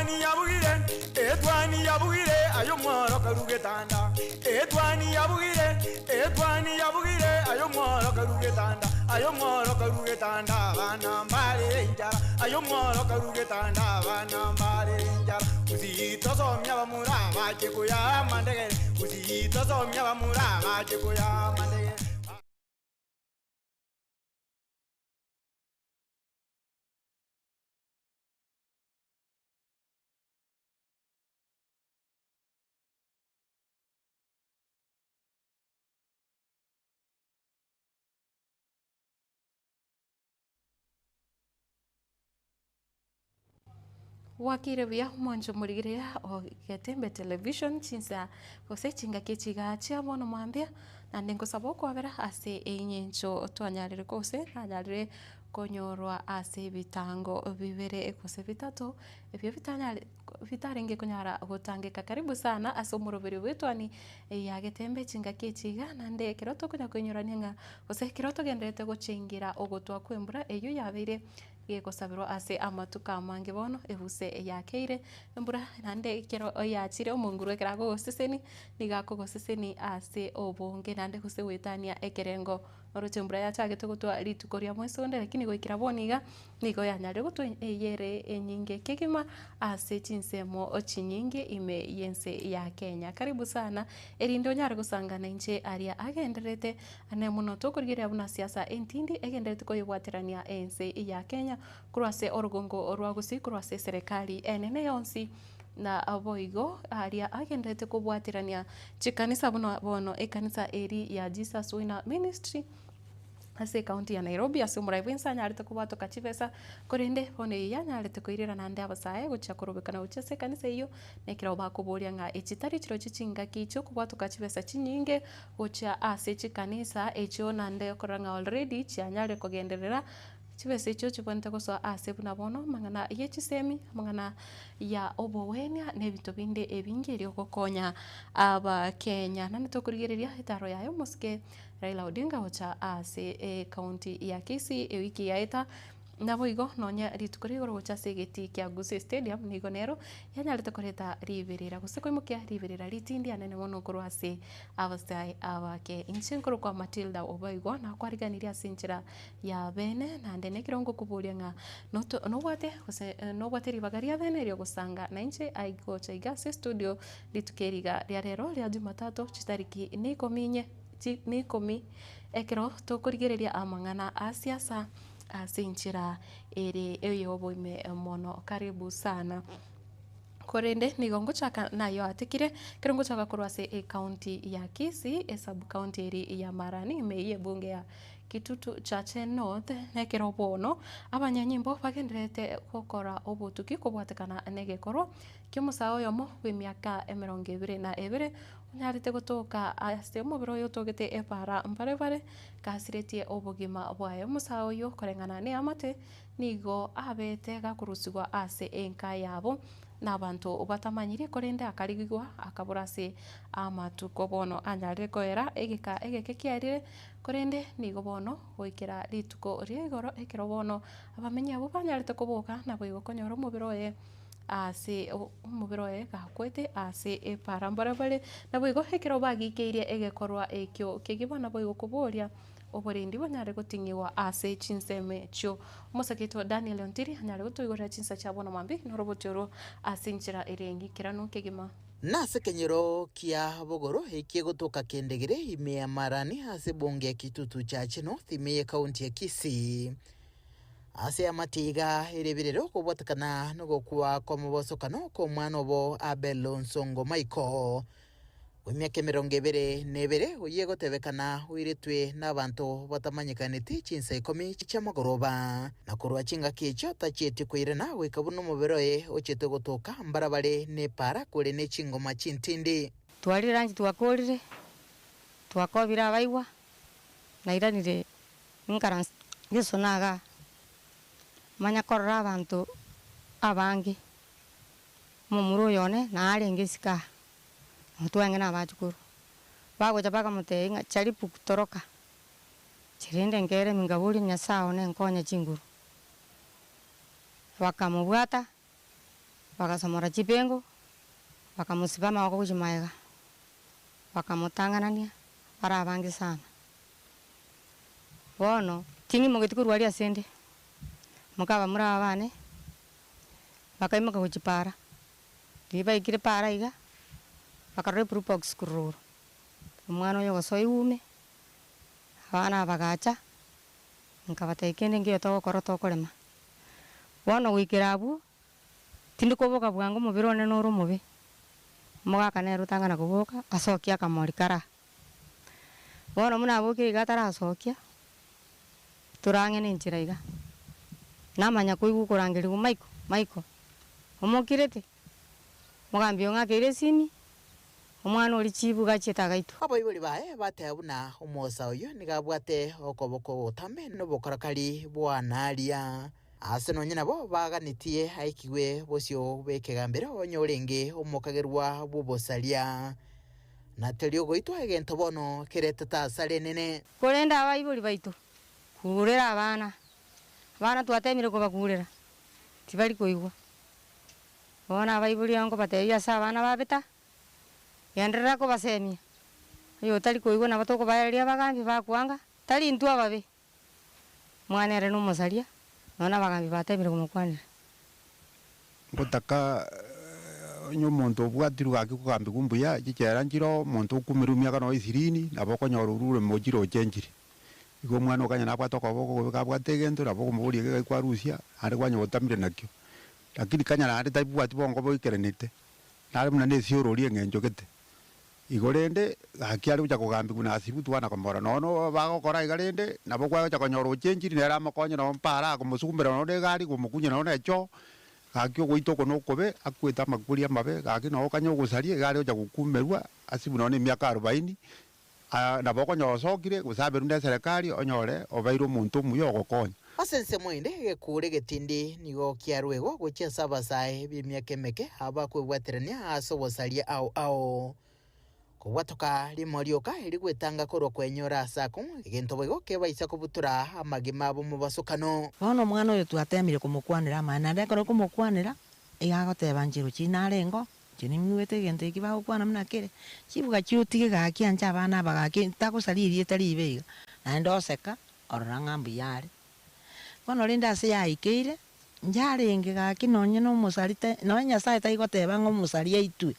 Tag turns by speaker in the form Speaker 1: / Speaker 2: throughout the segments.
Speaker 1: Etwani yabugire, etwani yabugire, aye omworo karu getanda. Etwani yabugire, etwani yabugire, aye omworo karu getanda. Aye omworo karu getanda, abana mbarere enchara. Aye omworo karu getanda, abana mbarere enchara. Gusii tosomia abamura bache koya amandegere. Gusii tosomia abamura bache koya amandegere.
Speaker 2: Gwakire buya omwancho omorigereria o Getembe Television chinsa gose chingaki chiga chia bono mwambia, naende nkosaba okwabera ase eng'encho twanyarire gose nanyarire konyorwa ase ebitango bibere gose bitato, ebio bitanyare bitarenge konyara gotangeka. Karibu sana ase omoroberi bw'etwani ya Getembe chingaki echi iga, naende ekero tokonya koinyorania ng'a gose ekero togendererete gochengera ogotwa kwa embura eywo yabeire gegosaberwa ase amatuko amange bono, ebuse yakeire embura naende ekero yachire omonguru ekero akogoseseni, nigo akogoseseni ase obonge naende gose goetania ekerengo. Oroche embura yachagete gotwa rituko ria mweso onde lakini goikera bono iga, nigo yanyarire gotwa eyere enyinge kegima ase chinsemo chinyinge ime y'ense ya Kenya. Karibu sana erinde onyare gosangana inche aria agendererete ane mono tokorigereria buna siasa entindi egendererete koyebwaterania ense ya Kenya korwa ase orogongo rwa Gusii korwa ase eserekari enene yonsi na boigo aria agendererete kobwaterania chikanisa buna bono ekanisa eri ya Jesus Winner Ministry ase ecounty ya Nairobi ase omorai bwense anyarete kobwatoka chibesa korende bono eye yanyarete koirera naende abasae gochia korobekana gochia ase ekanisa eyio na ekero bakoboria ng'a echi tari chirochio chingaki chiokobwatoka chibesa chinyinge gochia ase chikanisa echio naende okorora ng'a already chianyarire kogenderera chibesa echio chibwenerete gosoa ase buna bono amang'ana ya chisemi, amang'ana ya obowenia na ebinto binde ebinge erio gokonya abakenya. Naende tokorigereria etaro yaye omosike Raila Odinga gocha ase ecounty ya Kisii ewiki yaeta, naboigo nonye rituko ria igoro gocha ase egetii kia Gusii Stadium nigo nero yanyarete koreta riberera gose koimokia riberera ritindi anene mono korwa ase abasae abake. Inche nkorokwa Matilda Obaigwa nakwariganirie ase enchera ya bene naende na ekero ngokoboria ng'a noto nobwate gose nobwate ribaga ria bene erio gosanga nainche aye gocha iga ase estudio rituko eri iga ria rero ria jumatatu chitariki na ikomi inye chi na ikomi ekero tokorigereria amang'ana a siasa ase enchera ere eyoboime mono. Karibu sana. Korende nigo ngochaka nayo atekire, ekero ngochaka korwa ase ecounty ya Kisii, esub county eri ya Marani ime y'ebunge ya Kitutu Chache North, na ekero bono abanyanyimbo bagendererete gokora obotuki kobwatekana na egekorwa kia omosae oyomo bw'emiaka emerongo ebere na ebere, onyarete gotoka ase omobere oye otogete epara mbare bare, gasiretie obogima bwaye. Omosae oyio koreng'ana na eamate nigo abete gakorusigwa ase enka yabo na abanto batamanyiri, korende akarigigwa akabora ase amatuko bono anyarire koera egeka egeke kiarire, korende nigo bono goikera rituko ria igoro ekero bono abamenyi abwo banyarete koboka naboigo konyora omobere oye ase omobere oye gakwete ase epara mbarabare, naboigo ekero bagikeirie egekorwa ekio kegima naboigo koboria oborendi bonyare goting'igwa ase chinsemo echio. Omosaketo Daniel Ontiri anyare gotoigorera chinsa chia bono mambia noroboti orwo ase enchera ere eng'ikeranu kegima.
Speaker 3: Nase ekenyoro kia bogoro ekegotoka kendegere ime ya Marani ase ebunge ya Kitutu Chache North ime y'ekaunti ya Kisii. Ase amatiga ere ebirero kobwatekana nogokwa kw'omobosokano kw'omwana obo Abel Onsongo Michael bw'emiaka emerongo ebere na ebere, oyio egotebekana oiretwe nabanto batamanyekaneti chinsa ikomi chi'amagoroba, na korwa chingaki echio tachieti koirana goika buna omobere oye ochete gotoka mbarabare nepaara kore ne chingoma chintindi.
Speaker 4: Twarire lunch twakorire, twakobire abaigwa, nairanire nkaranse gesona igaa, manya korora abanto abange, omomura oyo one narenge isiko aa, notwange na abachukuru, bagocha bakamotebia ng'a jaribu kutoroka, inche rende nkeremia nkaboria Nyasaye one nkonye chinguru. Bakamobwata, Bagasomora chipengo, bakamosiba amagoko gochia magega, bakamotang'anania bare abange sana. Bono, ting'imogeti korwa aria ase 'nde, mokaba more abane, bakaimoka gochia para, riria baikire para iga, bakarora eblue box korwa rogoro, omwana oyo ogosoa eume, abana aba bagacha, nkabatebia kende nkeiyo togokora tokorema. Bono goikera abwo, tindi koboka bwango omobere one noro omobe, omogaka nere otang'ana koboka, asokia akamori kara. Bono buna abokire iga atarasokia, torang'e na enchera iga, namanya koigwa okorangeriwa Michael, Michael, omokirete, omogambi ong'akeire esimi, omwana oria chibu gachiete agaitwa.
Speaker 3: Abaibori baye bateba buna omosa oyo nigo abwate okoboko gotambe na obokorakari bw'anaria. Ase nonye nabo baganetie aikigwe bosio bw'ekegambero onye orenge omokagerwa bw'obosaria. Na teri ogoitwa egento bono keretete asare enene.
Speaker 4: Korende abaibori baito, kurera abana, abana twatemire kobakurera, tibari koigwa. Bono abaibori abo nkobatebia ase abana babeta, genderera kobasemia, oyo otari koigwa nabo tokobaereria abagambi bakwanga, tari intwe ababe. Mwana ere na omosaria, nonya abagambi batemire komokwanera.
Speaker 5: Ngotaka onye omonto obwatirwe gaki kogambigwa mbuya, chichera nchire oo, omonto okumerwa emiaka nonya ishirini, nabo okonyora orure mochire ochenchire. Igo omwana okanya nabwate okoboko okobe kabwate egento, nabo okomoboria iga iga kwarusia, naende kwanya gotamire nakio. Lakini kanya naende tabwati bongo boikeranete, nare buna na esiorori eng'encho gete. Igo rende, gaki are gocha kogambigwa na asibwe twana komorora. Nonya bagokora iga rende, nabo kwagocha konyora ochenchiri nere amokonye nonya mpara akomosukumera nonya na egari, komokunya nonya na echoo, gaki ogoita oko na okobe, akwete amakweri amabe, gaki nonya okanya ogosaria, iga are gocha gokumerwa, asibwe nonya na emiaka arobaini, nabo okonyora osokire, gose aberwe na eserekari, onyore obeire omonto omuya ogokonya.
Speaker 3: Ase ensemo ende, egekuuro egetindi nigo kiaruegwa gochia ase abasae b'emiaka emeke abakwebwaterania ase obosaria ao ao. Kobwatoka rimo rioka erigwetanga korwa kwenyora ase akong'u, egento boigo kebaisa kobutora amagima abo mobasokano.
Speaker 6: Bono omwana oyo twatemire komokwanera amaene, naende ekero okomokwanera, iga agoteba nchero chi narengo, inche ning'igwete egento eki bagokwana buna kere, chibuga chiotige gaki anche abana aba gaki ntagosaria erieta ribe iga, naende oseka, orora ng'a mbuya are. Bono rende ase yaikeire, njarenge gaki nonye na omosari te nonye Nyasaye taigoteba ng'a omosari aitwe,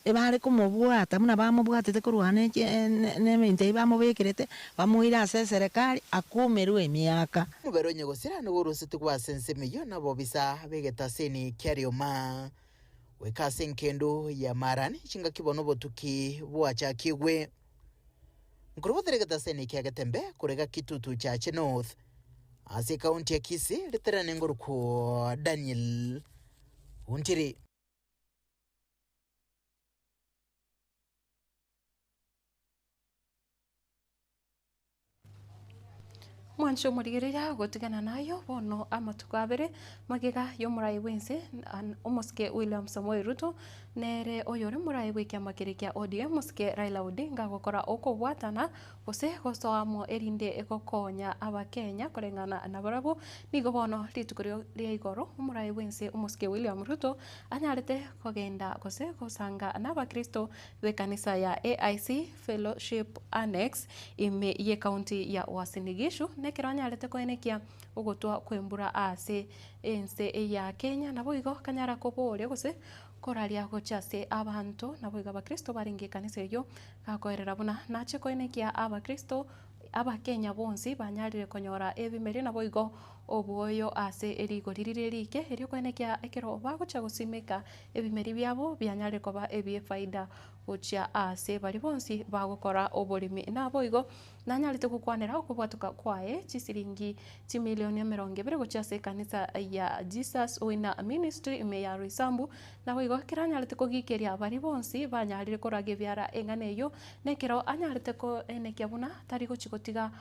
Speaker 6: ebare komobwata buna bamobwatete korwa ne chi ne ebinto ebi bamobekerete, bamoire ase eserekari akomerwe emiaka.
Speaker 3: Omobere onye gosira nigo orusetigwe ase ensemo eyio nabobisa b'egetaseni kia rioma, goika ase engendu ya Marani, chingaki bono obotuki bwachakigwe. Nkorobotera egetaseni kia Getembe korega Kitutu Chache North ase ekaunti ya Kisii riterane ngorokwo Daniel Ontiri.
Speaker 2: Mwanche omorigereria gotigana nayo bono amatuko abere magega y'omorai bw'ense omosike William Samoei Ruto nere oyore omorai bw'ekiama keria kia ODM omosike Raila Odinga gokora okobwatana gose gosoa amo erinde gokonya abakenya koreng'ana nabarabwo. Nigo bono rituko ria igoro omorai bw'ense omosike William Ruto anyarete kogenda gose gosanga n'abakristo b'ekanisa ya AIC Fellowship Annex ime y'ecounty ya Uasin Gishu, nekero anyarete koenekia ogotwa kw'embura ase ense ya Kenya, naboigo kanyara koboria gose koraria gochia ase abanto, naboigo abakristo barenge ekanisa eyio, gakoerera buna nache koenekia abakristo Abakenya bonsi banyarire konyora ebimerio naboigo obwoyo ase erigori rire rike, erio koenekia ekero bagochia gosimeka ebimeri biabo bianyarire koba ebiefaida gochia ase baria bonsi bagokora oboremi. Naboigo nanyarete gokwanera okobwatoka kwaye chisiringi chimilioni emerongo ebere gochia ase ekanisa ya Jesus Winner Ministry ime ya Roysambu, Naboigo ekero anyarete kogikeria baria bonsi banyarire koraga ebiara eng'ana eyio, na ekero anyarete koenekia buna tari gochia gotiga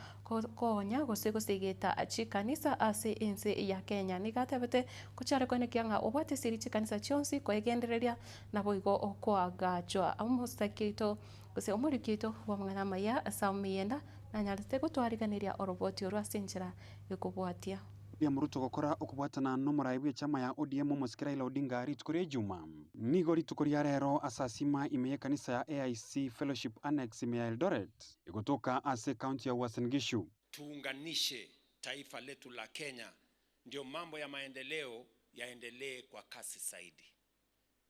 Speaker 2: konya gose gosegeta chikanisa ase ense ya Kenya. Nigo atebete gochia koenekia ng'a obwate esiri chikanisa chionsi koegendereria naboigo okoagachwa. Omosake oito gose omoriki oito bw'amang'ana amaya Sam Miyenda nanyarete gotwariganeria oroboti orwo ase enchera ekobwatia.
Speaker 7: William Ruto gokora okobwatana nomorai bw'echama ya ODM omosike Raila Odinga rituko ria Ijuma. Nigo rituko ria rero asasima ime y'ekanisa ya AIC Fellowship Annex ime ya Eldoret, egotoka ase ecounty ya Uasin Gishu.
Speaker 8: Tuunganishe taifa letu la Kenya ndio mambo ya maendeleo yaendelee kwa kasi zaidi.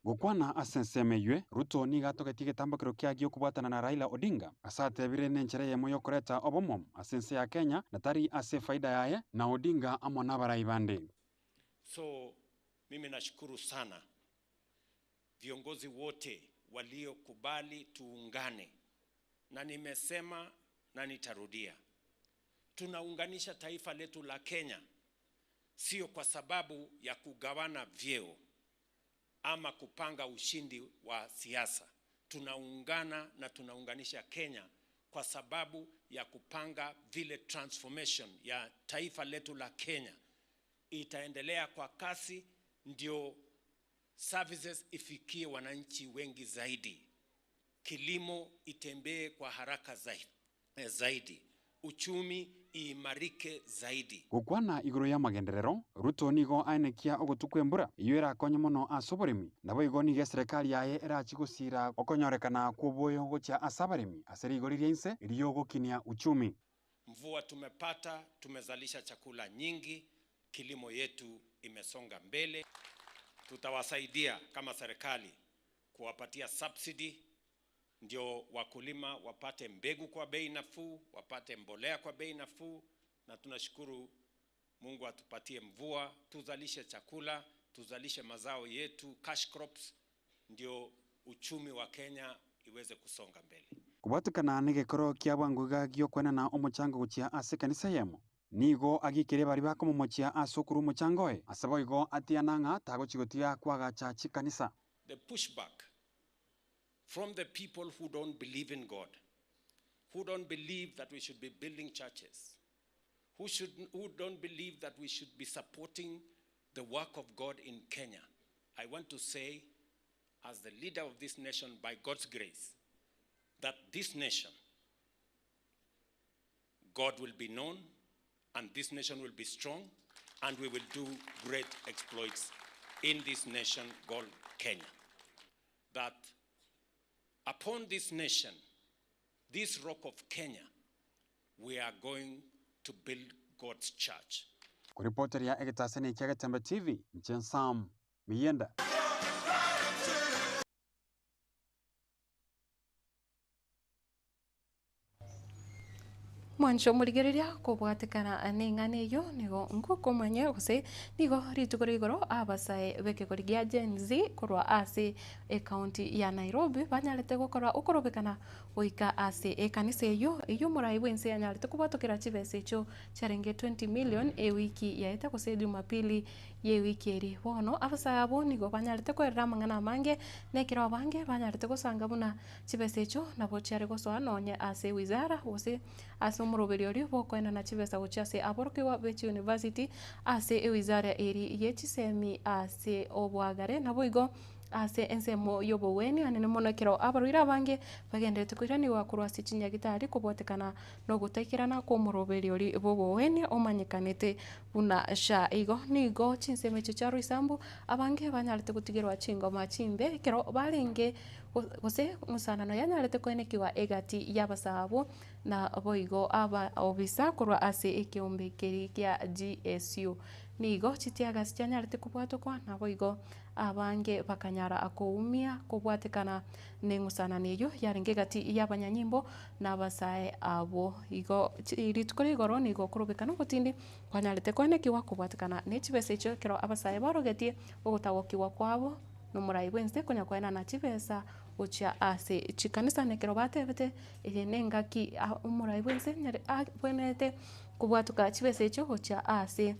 Speaker 7: Gokwana ase ensemo eywe, Ruto nigo atogetie egetambokero kiaye gi'okobwatana na Raila Odinga ase atebire nenchera eyemo y'okoreta obomo ase ense ya Kenya na tari ase efaida yaye na Odinga amo nabarai bande.
Speaker 8: So mimi nashukuru sana viongozi wote waliokubali tuungane, na nimesema na nitarudia, tunaunganisha taifa letu la Kenya sio kwa sababu ya kugawana vyeo ama kupanga ushindi wa siasa. Tunaungana na tunaunganisha Kenya kwa sababu ya kupanga vile transformation ya taifa letu la Kenya itaendelea kwa kasi, ndio services ifikie wananchi wengi zaidi, kilimo itembee kwa haraka zaidi, uchumi iimarike zaidi.
Speaker 7: Gokwana igoro y'amagenderero, Ruto nigo aenekia ogotu kwa embura, eyio erakonye mono ase oboremi, naboigo nigo eserekari yaye erachi gosira okonyorekana kwa oboyo gochia ase abaremi ase rigori ria inse riogokinia uchumi.
Speaker 8: Mvua tumepata, tumezalisha chakula nyingi, kilimo yetu imesonga mbele. Tutawasaidia kama serikali kuwapatia subsidy ndio wakulima wapate mbegu kwa bei nafuu, wapate mbolea kwa bei nafuu, na tunashukuru Mungu atupatie mvua, tuzalishe chakula, tuzalishe mazao yetu, cash crops, ndio uchumi wa Kenya iweze kusonga mbele.
Speaker 7: Kobwatekana negekoro kia bwango iga giokwenana omochango gochia ase ekanisa eyemo, nigo agikire baria bakomomochia ase okorwa omochango oye, ase boigo atiana ng'a tagochi gotiga kwagacha chikanisa.
Speaker 8: The pushback from the people who don't believe in God, who don't believe that we should be building churches, who don't believe that we should be supporting the work of God in Kenya. I want to say, as the leader of this nation, by God's grace, that this nation, God will be known, and this nation will be strong, and we will do great exploits in this nation called Kenya. That upon this nation, this rock of Kenya, we are going to build God's church.
Speaker 7: Koripoteria egetasani kia Getembe TV, inche Sam Miyenda.
Speaker 2: Mwancho omorigereria kobwatekana neng'ana eyio nigo ngokomanya gose nigo rituko ria igoro abasae b'ekegori gia Gen Z korwa ase ecounty ya Nairobi banyarete gokora okorobekana goika ase ekanisa eyio eyio omorai bwense anyarete kobwatokera chibesa echio chiarenge 20 million ewiki yaete gose jumapili ya ewiki eri. Bono abasae abwo nigo banyarete koerera amang'ana amange na ekero abange banyarete gosanga buna chibesa echio nabo chiare gosoa nonye ase ewizara gose ase omoroberi oria bokoenana chibesa gochia ase aborokigwa be chiuniversity ase ewizara eri ye chisemi ase obwagare naboigo ase ensemo ya obogweni anene mono ekero abarwaire abange bagenderete koiranigwa korwa ase chinyagitari kobwatekana na ogotaikerana kwa omoroberi oria bwa obogweni omanyekanete buna SHA. Igo nigo chinsemo echio chia Roysambu abange banyarete gotigerwa chingoma chimbe ekero barenge gose omosanano yanyarete koenekiwa egati y'abasae abwo na boigo aba obisa korwa ase ekeombe keria kia GSU. Nigo chitiagasi chianyarete kobwatokwa naboigo abange bakanyara koumia kobwatekana neng'usanano eyio yarenge egati y'abanyanyimbo na abasae abwo. Igo rituko ria igoro nigo okorobekana ogotindi kwanyarete koenekiwa kobwatekana ne chibesa echio ekero abasae barogetie ogotagokigwa kwabo nomorai bwense konya koenana chibesa gochia ase chikanisa na ekero batebete eye nengaki omorai bwense nyare abwenerete kobwatoka chibesa echio gochia ase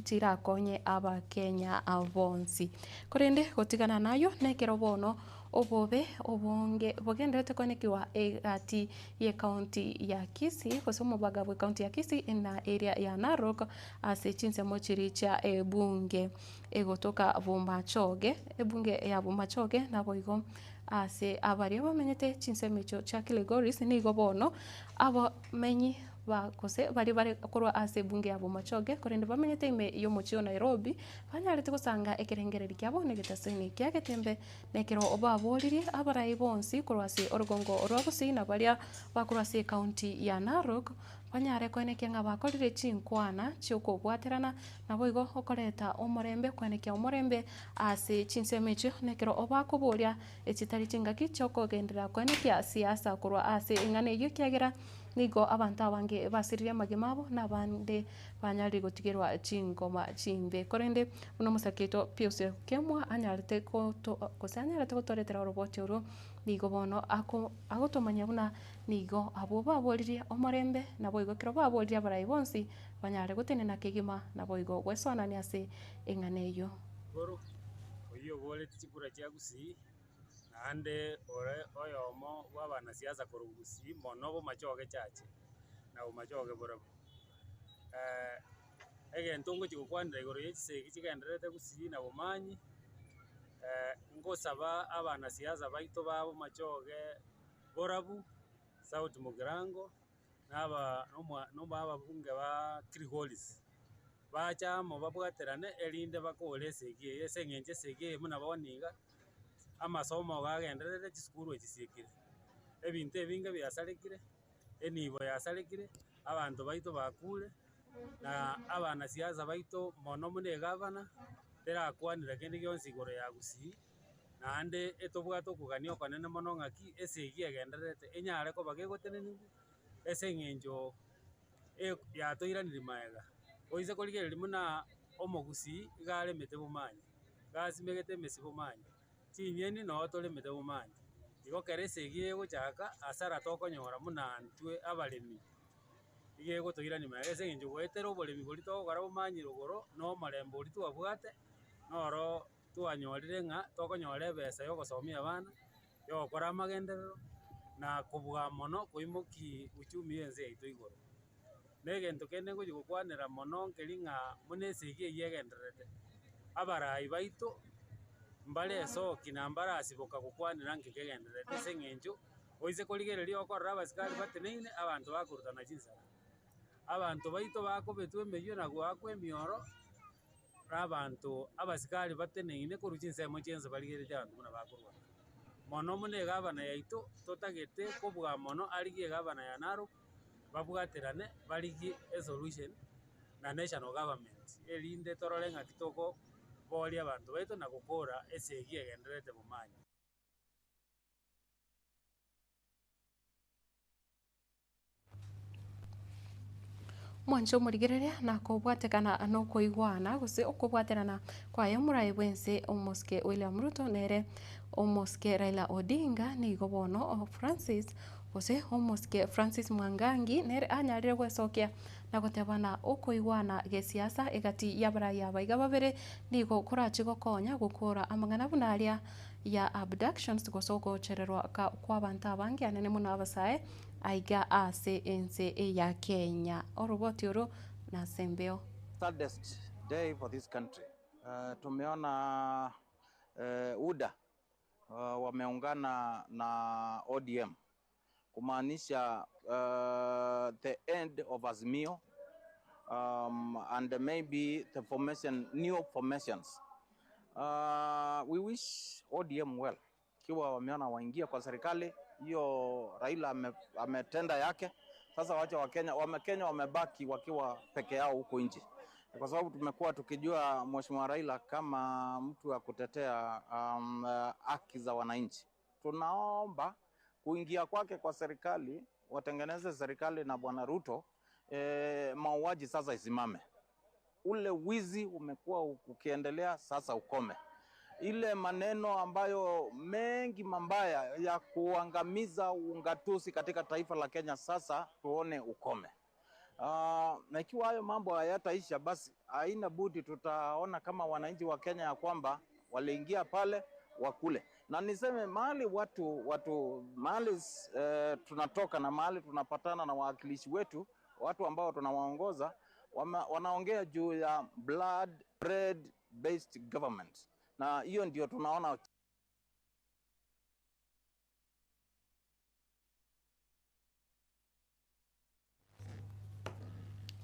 Speaker 2: chirakonye abakenya bonsi. Korende gotigana nayo nekero bono obobe obonge bogenderete koenekiwa egati ya ecounty ya Kisii gose omobaga bwa ecounty ya Kisii na area ya Narok ase chinsemo chiria chia ebunge egotoka Bomachoge, ebunge ya Bomachoge naboigo ase abaria bamenyete chinsemo echio chia Kilgoris nigo bono abamenyi. Ba gose baria bare korwa ase ebunge ya Bomachoge, korende bamenyete ime y'omochie o Nairobi, banyarete gosanga ekerengererio kiabo na egetasini kia getembe, na ekero baboririe abarai bonsi korwa ase orogongo rwa Gusii na baria bakorwa ase ecounty ya Narok, banyare koenekia ng'a bakorire chinkwana chi'okobwaterana, naboigo okoreta omorembe, koenekia omorembe ase chinsemo echio, na ekero bakoboria echitari chingaki chiokogenderera koenekia siasa korwa ase eng'ana eyio ekiagera Nigo abanto abange basiririe amagima abo, na abande banyarire gotigerwa chingoma chimbe. Korende buna omosake oito Pius Okemwa anyarete goto gose anyarete gotoretera oroboti orwo, nigo bono ako agotomanyia buna nigo abwo baboririe omorembe, naboigo ekero baboririe abarai bonsi banyare gotenena kegima, naboigo gwesoanania ase eng'ana eyio.
Speaker 9: Igoro, oyio oboretie chikura chia Gusii, Naende ore oyomo bw'abanasiasa korwa Gusii mono bomachoge chache na bomachoge borabwo. Egento ngochia gokwanera igoro ya chisegi chigendererete Gusii na Bomanyi, ngosaba abanasiasa baito ba bomachoge borabwo, South Mugirango, na aba na ababunge ba Kilgoris, bache amo babwaterane erinde bakore esegi eye ase eng'encho esegi eye buna bono iga. Amasomo iga agendererete chisukuru echi chiekire, ebinto ebinge biasarekire, enibo yasarekire, abanto baito bakure, na abanasiasa baito mono buna egavana, terakwanera kende gionsi igoro ya gusii, naende etobwate okogania okonene mono ng'aki esegi egendererete enyare koba gegoteneniwa ase eng'encho yatoiranirie maega. Oise korigereria buna omogusii iga aremete bomani. Gasimegete emesi bomani, chinyeni noo toremete bomani. Igo ekero esegi egochaka, hasara tokonyora buna intwe abaremi, iga egotoirania magega ase eng'encho goetera oboremi boria togokora bomani rogoro, na omorembe oria twabwate, noro twanyorire ng'a tokonyora ebesa ya ogosomia abana, ya ogokora amagenderero, na kobua mono koimokia uchumi ya ense yaito igoro. Na egento kende ngochia gokwanera mono nkeri ng'a buna esegi eyio egendererete, abarai baito mbare esoki na mbarasiboka gokwanera nki kegendererete ase eng'encho, oise korigereria okorora abasikari bateneine abanto bakorutana chinsara. Abanto baito bakobetwa emeyio na goakwa emioro, na abanto abasikari bateneine korwa chinsemo chiense barigeretie abanto buna bakorwana. Mono buna egavana yaito, totagete kobua mono arigie egavana ya Narok. Babwaterane barigie esolution na national government erinde torore ng'aki tokoboria abanto baito na gokora esegi egendererete bomanyi.
Speaker 2: Mwanche omorigereria na kobwatekana nokoigwana gose okobwaterana kwaye omorai bwense omosike William Ruto nere omosike Raila Odinga nigo bono Francis Gose omosike Francis Mwangangi nere anyarire gwesokia na goteba na okoigwana gesiasa egati y'abarai aba iga babere nigo korache gokonya gokora amang'ana buna aria ya abductions gose ogochererwa kw'abanto abange anene mono abasae aiga ase ense ya Kenya. Oroboti oro nase embeo.
Speaker 10: Saddest day for this country. Tumeona UDA wameungana na ODM kumaanisha the end of Azimio and maybe the formation, new formations. We wish ODM well kiwa wameona waingia kwa serikali hiyo. Raila ametenda yake. Sasa wacha Wakenya, Wakenya wamebaki wakiwa peke yao huko nje, kwa sababu tumekuwa tukijua Mheshimiwa Raila kama mtu wa kutetea haki za wananchi. Tunaomba kuingia kwake kwa serikali, watengeneze serikali na Bwana Ruto, mauaji sasa isimame. Ule wizi umekuwa ukiendelea sasa ukome. Ile maneno ambayo mengi mabaya ya kuangamiza ungatuzi katika taifa la Kenya sasa tuone ukome. Na ikiwa hayo mambo hayataisha, basi haina budi tutaona kama wananchi wa Kenya ya kwamba waliingia pale wakule. Na niseme mahali watu, watu mahali tunatoka na mahali tunapatana na wawakilishi wetu, watu ambao tunawaongoza wanaongea juu ya blood bread based government, na hiyo ndio tunaona.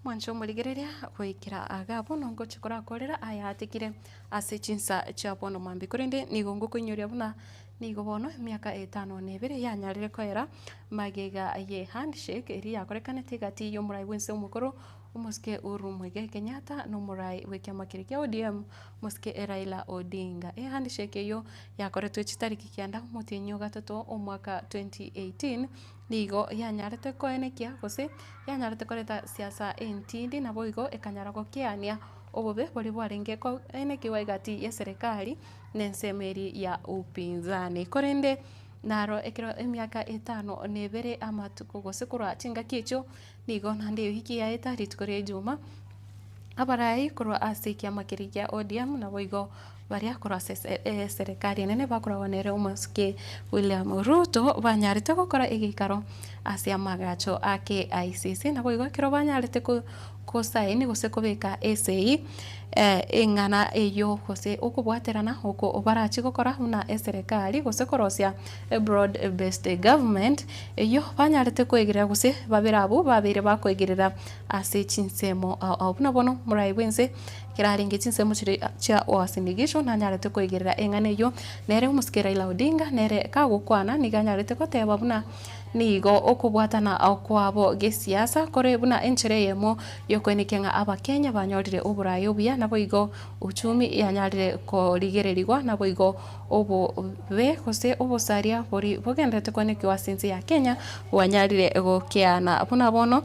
Speaker 2: Mwanche omorigereria goikera iga bono ngochia korakorera ayatekire ase chinsa chia bono mambia. Korende nigo ngokoinyoria buna nigo bono emiaka etano na ebere yanyarire koera magega ye handshake eria yakorekanete egati ya omorai bwense omokoro omosike Uhuru Muigai Kenyatta na omorai bw'ekiama keria kia ODM omosike Raila Odinga. Ehandshake eyio yakoretwe chitariki kianda omotienyi o gatato omwaka 2018. Nigo yanyarete koenekia gose yanyarete koreta siasa entindi naboigo ekanyara gokeania obobe boria bwarenge koenekiwa egati y'eserekari na ensemo eria ya upinzani. Korende naro ekero emiaka etano na ebere amatuko gose korwa chingaki echio nigo naende ewiki yaeta rituko ria ejuma. Abarai korwa ase ekiama keria kia ODM naboigo baria korwa ase eserekari enene bakoragwa nere omosike William Ruto banyarete gokora egeikaro ase amagacho a KICC naboigo ekero banyarete kosaini gose kobeka esei eng'ana eyio gose okobwaterana oko barachi gokora buna eserekari gose korosia Broad Based Government eyio banyarete koegerera gose babere abwo babeire bakoegerera Ase chinsemo ao ao buna bono morae bw'ense, ekero arenge chinsemo chiria chia Uasin Gishu nanyarete koigerera eng'ana eyio, nere omosike Raila Odinga nere kagokwana nigo anyarete goteba buna nigo okobwatana kwabo gesiasa kore buna enchera eyemo yokoenekia ng'a abakenya banyorire oboraai obuya naboigo uchumi yanyarire korigererigwa naboigo obobe gose obosaria boria bogendererete koenekiwa ase ense ya Kenya bwanyarire gokeana buna bono.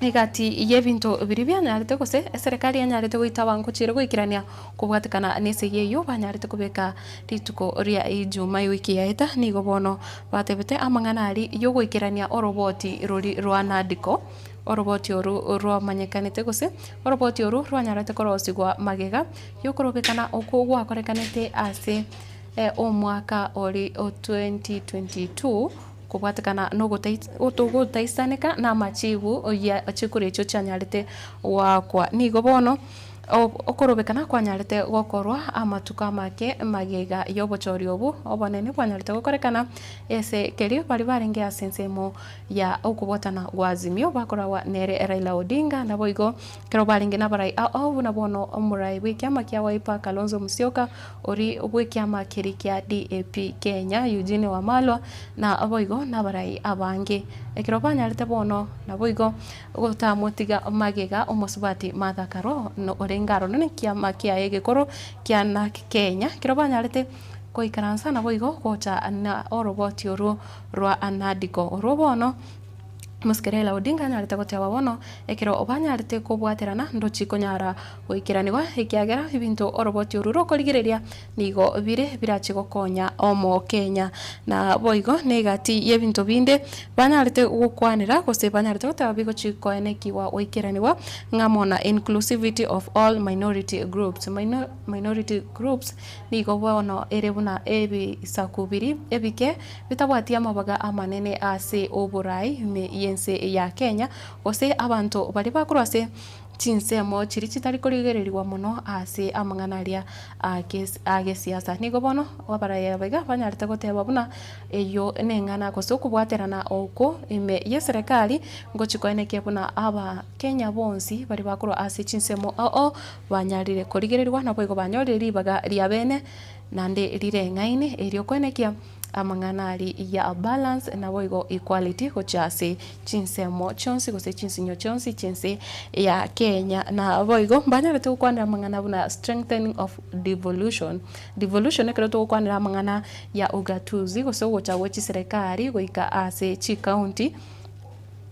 Speaker 2: Egati y'ebinto biria bianyarete gose eserekari yanyarete goita abanto chiire goikerania kobwatekana nesegi eyio banyarete kobeka rituko ria Ijuma ewiki yaeta nigo bono batebete amang'ana aria yogoikerania oroboti roria rwa NADCO, oroboti oru rwamanyekanete gose oroboti oru rwanyarete korosigwa magega yokorobekana okwo gwakorekanete ase omwaka oria o 2022. Kobwatekana nogotaisaneka namachibu ya chikura echio chianyarete goakwa. Nigo bono okorobekana kwanyarete gokorwa amatuko amake magega y'obochori obwo obonene bwanyarete gokorekana ase keria baria barenge ase ensemo ya okobwatana gwa Azimio bakoragwa nere Raila Odinga naboigo ekero barenge nabarai ao buna bono omorai bw'ekiama kia Wiper Kalonzo Musyoka Oria bw'ekiama keria kia DAP Kenya, Eugene Wamalwa, na boigo nabarai abange. Ekero banyarete bono naboigo gotamotiga magega omosubati Martha Karua orenge aroro nekiama kiaye egekoro kia Narc Kenya, ekero banyarete goikaransa naboigo gocha na oroboti orwo rwa Anadco. Orwo bono. Omosike Raila Odinga anyarete goteba bono ekero banyarete kobwaterana ndochi konyara goikeranigwa ekiagera ebinto oroboti oru rokorigereria nigo bire birache gokonya omokenya. Na boigo negati yebinto binde banyarete gokwanera gose banyarete goteba bigochi koenekigwa goikeranigwa ng'amo na inclusivity of all minority groups. Minority groups nigo bono ere buna ebisaku biria ebike bitabwati amabaga amanene ase oboraai ime y'ense ya Kenya, gose abanto baria bakorwa ase chinsemo chiria chitari korigererigwa mono ase amang'ana aria a gesiasa. Nigo bono abarai aba iga banyarete goteba buna eyio neng'ana gose okobwaterana oko ime y'eserekari ngochia koenekia buna Abakenya bonsi baria bakorwa ase chinsemo ao ao banyarire korigererigwa naboigo banyorire ribaga riabene naende rireng'aine erio koenekia Amang'ana aria ya balance naboigo equality gochia ase chinsemo chionsi gose chinsinyo chionsi chi'ense ya Kenya. Naboigo mbanyarete gokwanera amang'ana buna strengthening of devolution. Devolution ekero togokwanera amang'ana ya ugatuzi gose ogocha gwe chiserekari goika ase chicounty.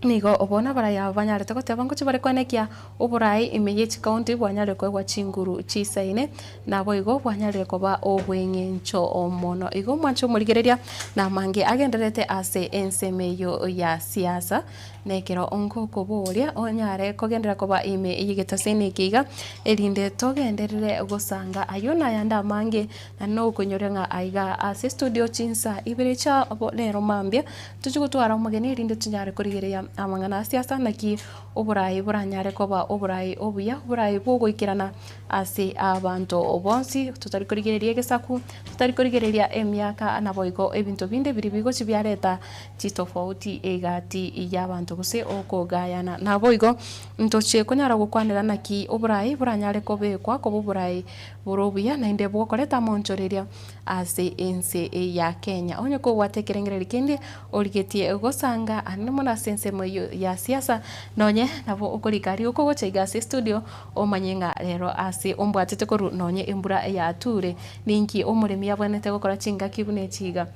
Speaker 2: Nigo bono abarai aba banyarete goteba ngochia bare koenekia oborai ime ye chikaunti bwanyarire koegwa chinguru chisaine, naboigo bwanyarire koba obw'eng'encho mono. Igo mwanche omorigereria namange agendererete ase ensemo eyio ya siasa, na ekero ngokoboria onyare kogenderera koba ime y'egetaseni eke iga, erinde togenderere gosanga ayio na ayande amange, na nokoinyoria ng'a aiga ase estudio chinsa ibere chia rero mambia, Tochie gotwara omogeni erinde tonyare korigereria amang'ana a siasa naki oborai boranyare koba oborai obuya, oborai bwogoikerana ase abanto bonsi totari korigereria egesaku, totari korigereria emiaka naboigo ebinto binde biria bigochi biareta chitofauti egati y'abanto gose okogayana. Naboigo ntochie konyara gokwanera naki oborai boranyare kobekwa koba oborai bore obuya naende bwokoreta amonchoreria ase ense ya Kenya. Onye kobwate ekerengererio kende origetie gosanga ande mono ase ensemo eyio ya siasa nonye nabo okorika aria okogocha iga ase estudio omanye ng'a rero ase ombwatete korwa nonye embura yature ninki omoremi abwenerete gokora chingaki buna echi iga.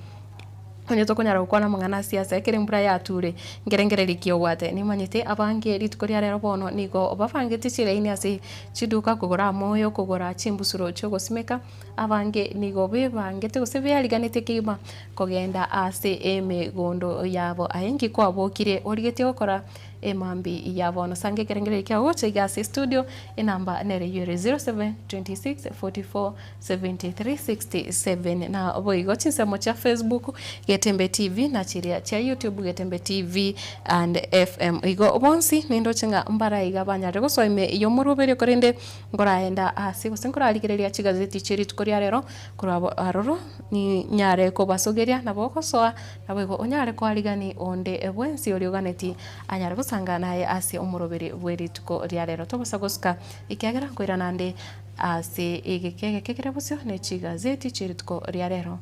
Speaker 2: Onye tokonyara gokwana amang'ana a siasa ekero embura yature, nkerengererio ki obwate? Nimanyete abange rituko ria rero bono nigo babangete chilaini ase chiduka kogora amoyo, kogora chimbusuro chiogosimeka, abange nigo bebangete gose beariganetie kegima kogenda ase emegondo yabo. Aye nki kwabokire origetie gokora emambia ya bono? Sanga ekerengererio kiago gocha iga ase estudio, enamba nere eyio ere 0726 44 7367 na boigo chinsemo chia Facebook Getembe TV na chiria chia YouTube Getembe TV and FM. Igo bonsi nindoche ng'a mbaraiga banyarire gosoa ime y'omoroberio korende nkoraenda ase gose nkorarigereria chigazeti chie rituko ria rero korwa aroro ninyare kobasogeria nabo ogosoa naboigo onyare koarigani onde bwensi oria oganeti anyare gosanga naye ase omoroberio bwe rituko ria rero. Tobosa gosuka ekiagera nkoirana nde Ase egeka egeke kere bosio ne chigazeti chie rituko ria rero.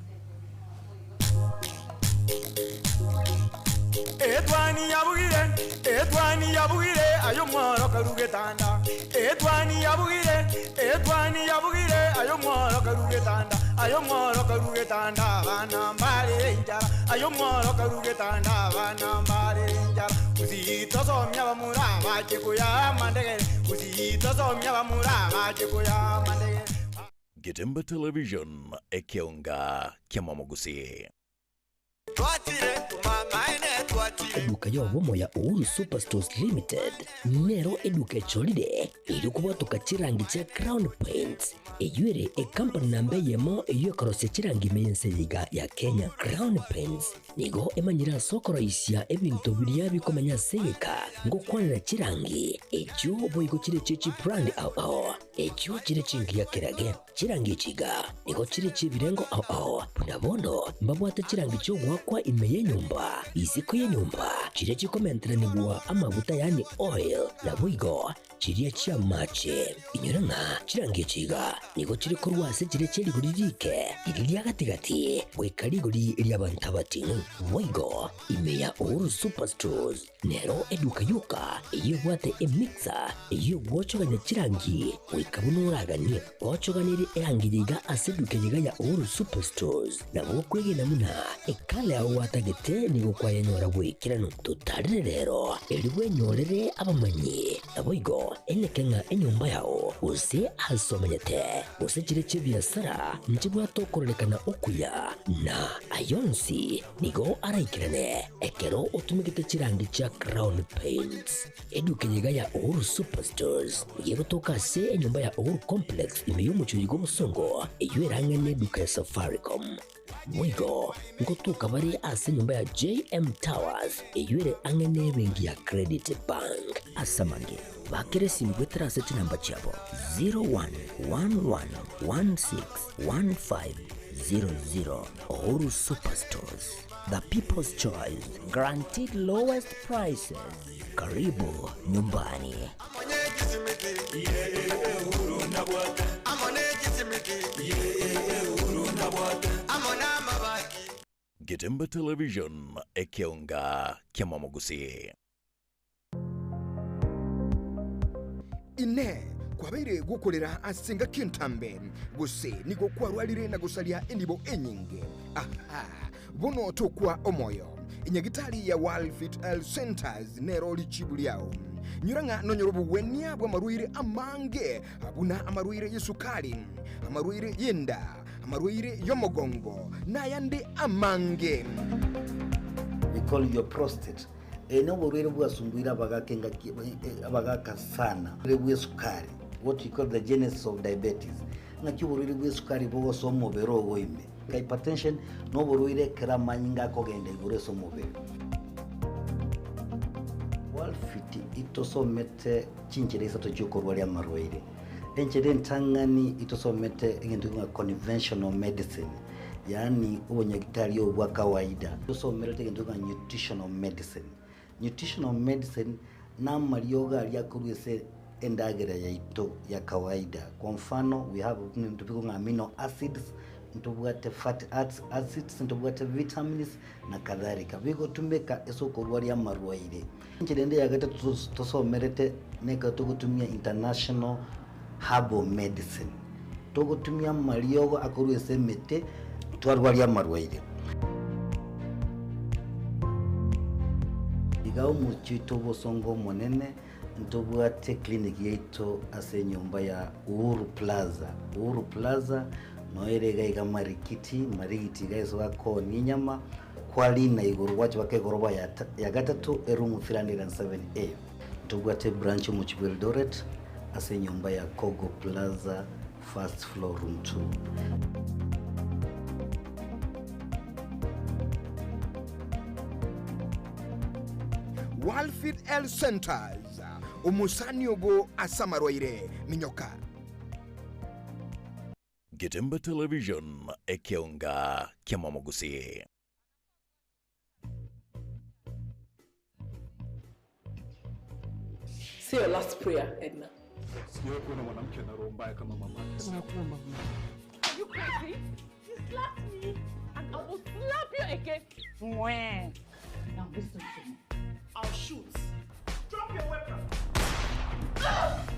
Speaker 1: Etwani yabugire, etwani yabugire, aye omworo karu getanda. Etwani yabugire, etwani yabugire, aye omworo karu getanda. Aye omworo karu getanda, abana mbarere enchara. Aye omworo karu getanda, abana mbarere enchara. Gusii tosomia abamura abache koyaa amandegere.
Speaker 11: Getembe Television, ekeonga ki'amamogusii.
Speaker 12: Eduka y'obomo ya Uhuru Superstores Limited nero eduka echorire erio kobwatoka chirangi chia Crown Paints, eyio ere ekampani namba eyemo eyio ekorosia chirangi ime y'ense eye iga ya Kenya. Crown Paints Nigo emanyire ase okoroisia ebinto biria bikomenya ase egeka, ngokwanera chirangi, echio boigo chire chie chibrand ao ao, echio chire chingiya kerage. Chirangi echi iga nigo chire chi'ebirengo ao ao, buna bono mbabwate chirangi chi'ogoakwa ime y'enyomba, isiko y'enyomba, chiria chikomenteranigwa amaguta yaani oil, naboigo Chiria chi'amache. Inyora ng'a chirangi echi iga nigo chire korwa ase chiria chie rigori riike, riria ria gati-gati, goika rigori ri'abanto abating'u. Boigo, ime ya Uhuru Superstores nero eduka yoka eyio ebwate emixer eyio egwochogania chirangi goika buna oraganie. Gochoganerie erangi eye iga ase eduka eye iga ya Uhuru Superstores, nabo okwegena buna ekala yao gwatagete nigo kwayenyora bw'ekeranu. Totarire rero, erio bwenyorere abamanyi, naboigo eneke ng'a enyomba yao, gose aase omenyete, gose chire chi'ebiasara nchibwate okororekana okuya, na ay'onsi nigo araikerane ekero otumegete chirangi chia Crown Paints. Eduka eye iga ya Uhuru Superstores nigo egotoka ase enyomba ya Uhuru Complex ime y'omochie oyo bw'obosongo, eyio erang'ane eduka ya Safaricom. Boigo ngotoka bare ase enyomba ya JM Towers eyio ere ang'e n'ebenki ya Credit Bank. Ase amange, bakera esimi goetera ase chinamba chiabo 0111161500. Uhuru Superstores, the people's choice, guaranteed lowest prices. Karibu nyumbani.
Speaker 11: Getembe Television, ekeonga ki'amamogusii.
Speaker 13: Inee! Kwabeire gokorera ase engaki entambe, gose nigo kwarwarire na gosaria enibo enyinge? Aha! Bono tokwa omoyo. Enyagitari ya World Fit Health Centers nero richibu riao. Nyora ng'a nonyore obogwenia bw'amarwaire amange buna amarwaire y'esukari, amarwaire y'enda, amarwaire y'omogongo, na ayande amange.
Speaker 14: We call your prostate. Eye noborwaire bwasumbuire abagaka engaki abagaka sana. Oborwaire bw'esukari, what we call the genesis of diabetes. Ng'aki oborwaire bw'esukari bogosoa omobere ogo ime. Hypertension noborwaire ekero amanyinga akogenda igoro ase omobere. World Fit itosomete chinchera isato chia okorwaria amarwaire. Enchera entang'ani itosomete egento ng'a conventional medicine, yaani obonyagitari obo bwa kawaida. Tosomerete egento ng'a nutritional medicine. Nutritional medicine na amariogo aria akorwa ase endagera yaito ya kawaida. Kwa mfano, we have ebinto bikong'a amino acids, ntobwate fatty acids, ntobwate vitamins na kadhalika. Bigotumeka ase okorwaria amarwaire. Enchera ende ya gatato tosomerete na ekero togotumia international herbal medicine. Togotumia amariogo akorwa ase emete twarwaria amarwaire. Iga omochie oito obosongo omonene ntobwate clinic yaito ase enyomba ya Uhuru Plaza. Uhuru Plaza noyo ere iga iga Marikiti, Marigiti iga ase bakoonia enyama, kwarina igoro gwacha mpaka egoroba ya ya gatato eroom 307A. Ntobwate ebranch omochie bwa Eldoret ase enyomba ya Kogo Plaza first floor room 2.
Speaker 13: Worldfit Health Centers, omosani obo ase amarwaire, minyoka.
Speaker 11: Getembe Television, ekeonga ki'amamogusi.
Speaker 15: Say your last prayer, Edna.
Speaker 16: Sijawahi kuona mwanamke ana roho mbaya kama mama.
Speaker 15: Nakuomba Mungu. Are you crazy? You slapped me and I will slap you again. Mwah. Now listen to me. I'll shoot. Drop your weapon.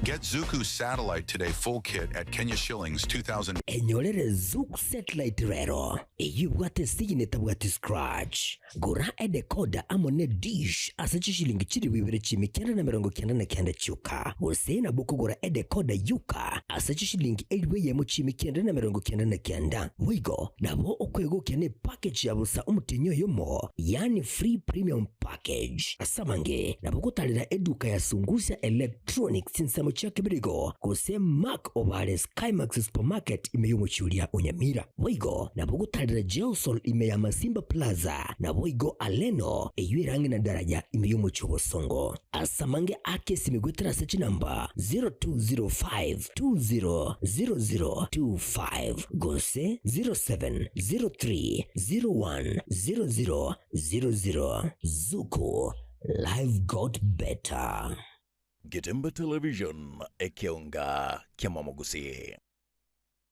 Speaker 17: Get Zuku Satellite Today full kit at Kenya shillings 2000.
Speaker 12: Enyorere Zuku Satellite rero, eyio ebwate esigini etabwati scratch. Gora edecoder amo ne dish ase chishilingi chilifu ibere chiimi kianda na emerongo kianda na kianda chioka, gose nabo okogora edecoder yoka ase chishilingi elifu eyemo chiimi kianda na emerongo kianda na kianda. Boigo nabo okwegokia ne package ya bosa omotienyi oyomo, yaani free premium package. Ase amange nabo ogotarera eduka ya Sungusia Electronics chinsemo chia Kibirigo gose Mark Obare Skymax Supermarket ime y'omochie oria o Nyamira. Boigo nabo ogotarera Gelsol ime ya Masimba Plaza naboigo Aleno eyio ere ang'e na daraja ime y'omochie o Bosongo. Ase amange ake esimi goetera ase chinamba 0205 200025 gose 0703 010000. Zuku, life got better.
Speaker 11: Getembe Television, ekeonga ki'amamogusi.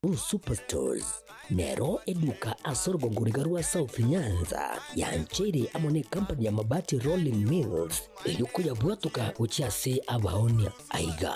Speaker 12: Uhuru Superstores nero eduka ase orogongo riga rwa South Nyanza yancheire amo necompany ya Mabati Rolling Mills erio koyabwatoka gochia ase abaonia. Aiga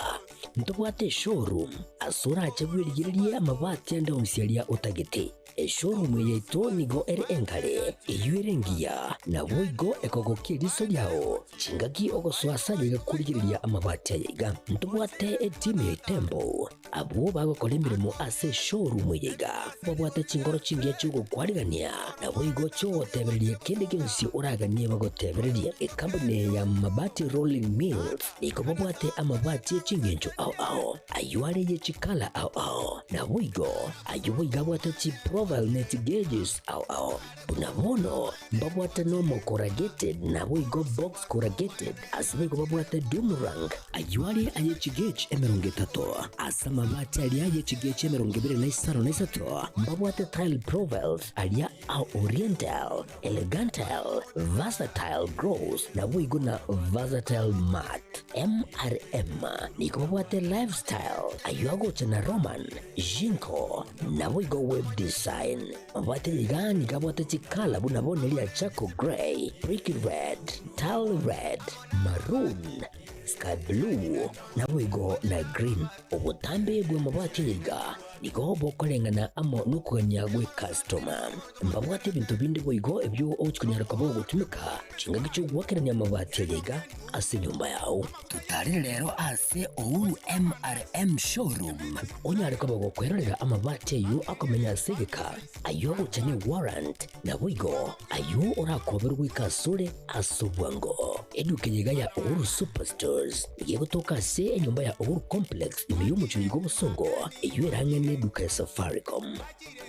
Speaker 12: ntobwate eshowroom ase orache bwerigererie amabati ande onsi aria otagete. Eshowroom yaito nigo ere engare, eyio ere engiya, naboigo ekogokia eriso riao chingaki ogosoa ase ayaiga korigereria amabati ayaiga. Ntobwate etimu ya Itembo Abwo bagokora emeremo ase eshowroom eye iga babwate chinkoro chingiya chi'ogokwarigania, naboigo chi'ogotebereria kende gionsi oraganie bagotebererie. Ekampuni eye ya Mabati Rolling Mills nigo babwate amabati e chingencho ao ao, ayio are ye chikala ao ao, naboigo ayio boigo abwate chiprofile ne chigeges ao ao. Buna bono mbabwate nomo corrugated naboigo box corrugated, ase boigo babwate doom rank, ayio are aye chigauge 30, ase amabati aria aye chigauge 23, mbabwate tile profiles aria a oriental, elegantal, versatile gloss naboigo na versatile matte. MRM nigo babwate lifestyle, ayio agocha na Roman, Jinko, naboigo web design. Mabwate iga nigo abwate chikala buna bono eria charcoal grey, brick red, tile red, maroon, sky blue, naboigo na green. Obotambe bw'amabati aya iga nigo bokoreng'ana amo nokogania gw'ecustoma. Mbabwate ebinto binde boigo ebio ogochia konyara koba ogotumeka chingaki chi'ogoakerania amabati aya iga ase enyomba yao. Totarire rero ase Uhuru MRM Showroom onyare koba gokwerorera amabati ayio akomenya ase egeka, ayio agocha ne warrant, naboigo ayio orakoberwe goika asore ase obwango. Eduka eye iga ya Uhuru Superstores nigo egotoka ase enyomba ya Uhuru Complex ime y'omochie oiga obosongo, eyio ere ang'e n'eduka ya Safaricom.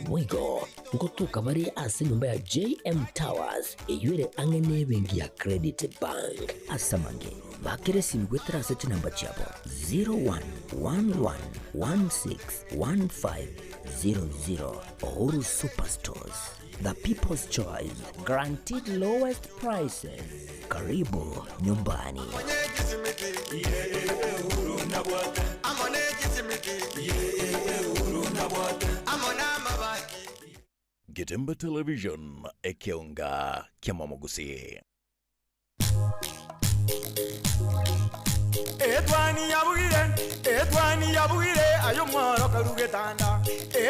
Speaker 12: Boigo ngotoka bare ase enyomba ya JM Towers eyio ere ang'e n'ebenki ya Credit Bank. Ase amange, bakera esimi goetera ase chinamba chiabo 0111161500. Uhuru Superstores, the people's choice, guaranteed lowest prices. Karibu nyumbani.
Speaker 11: Getembe Television, ekeonga kiamamogusii.
Speaker 1: Etwani yabugire, etwani yabugire, ayo mworo karugetanda.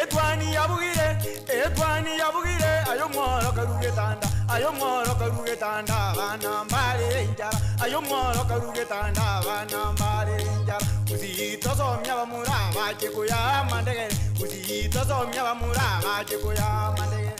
Speaker 1: Etwani yabugire, etwani yabugire, ayo mworo karugetanda. Ayo mworo karugetanda, bana mbare injara. Ayo mworo karugetanda, bana mbare injara. Usitosomya bamura bache kuya mandegere. Usitosomya bamura bache kuya mandegere.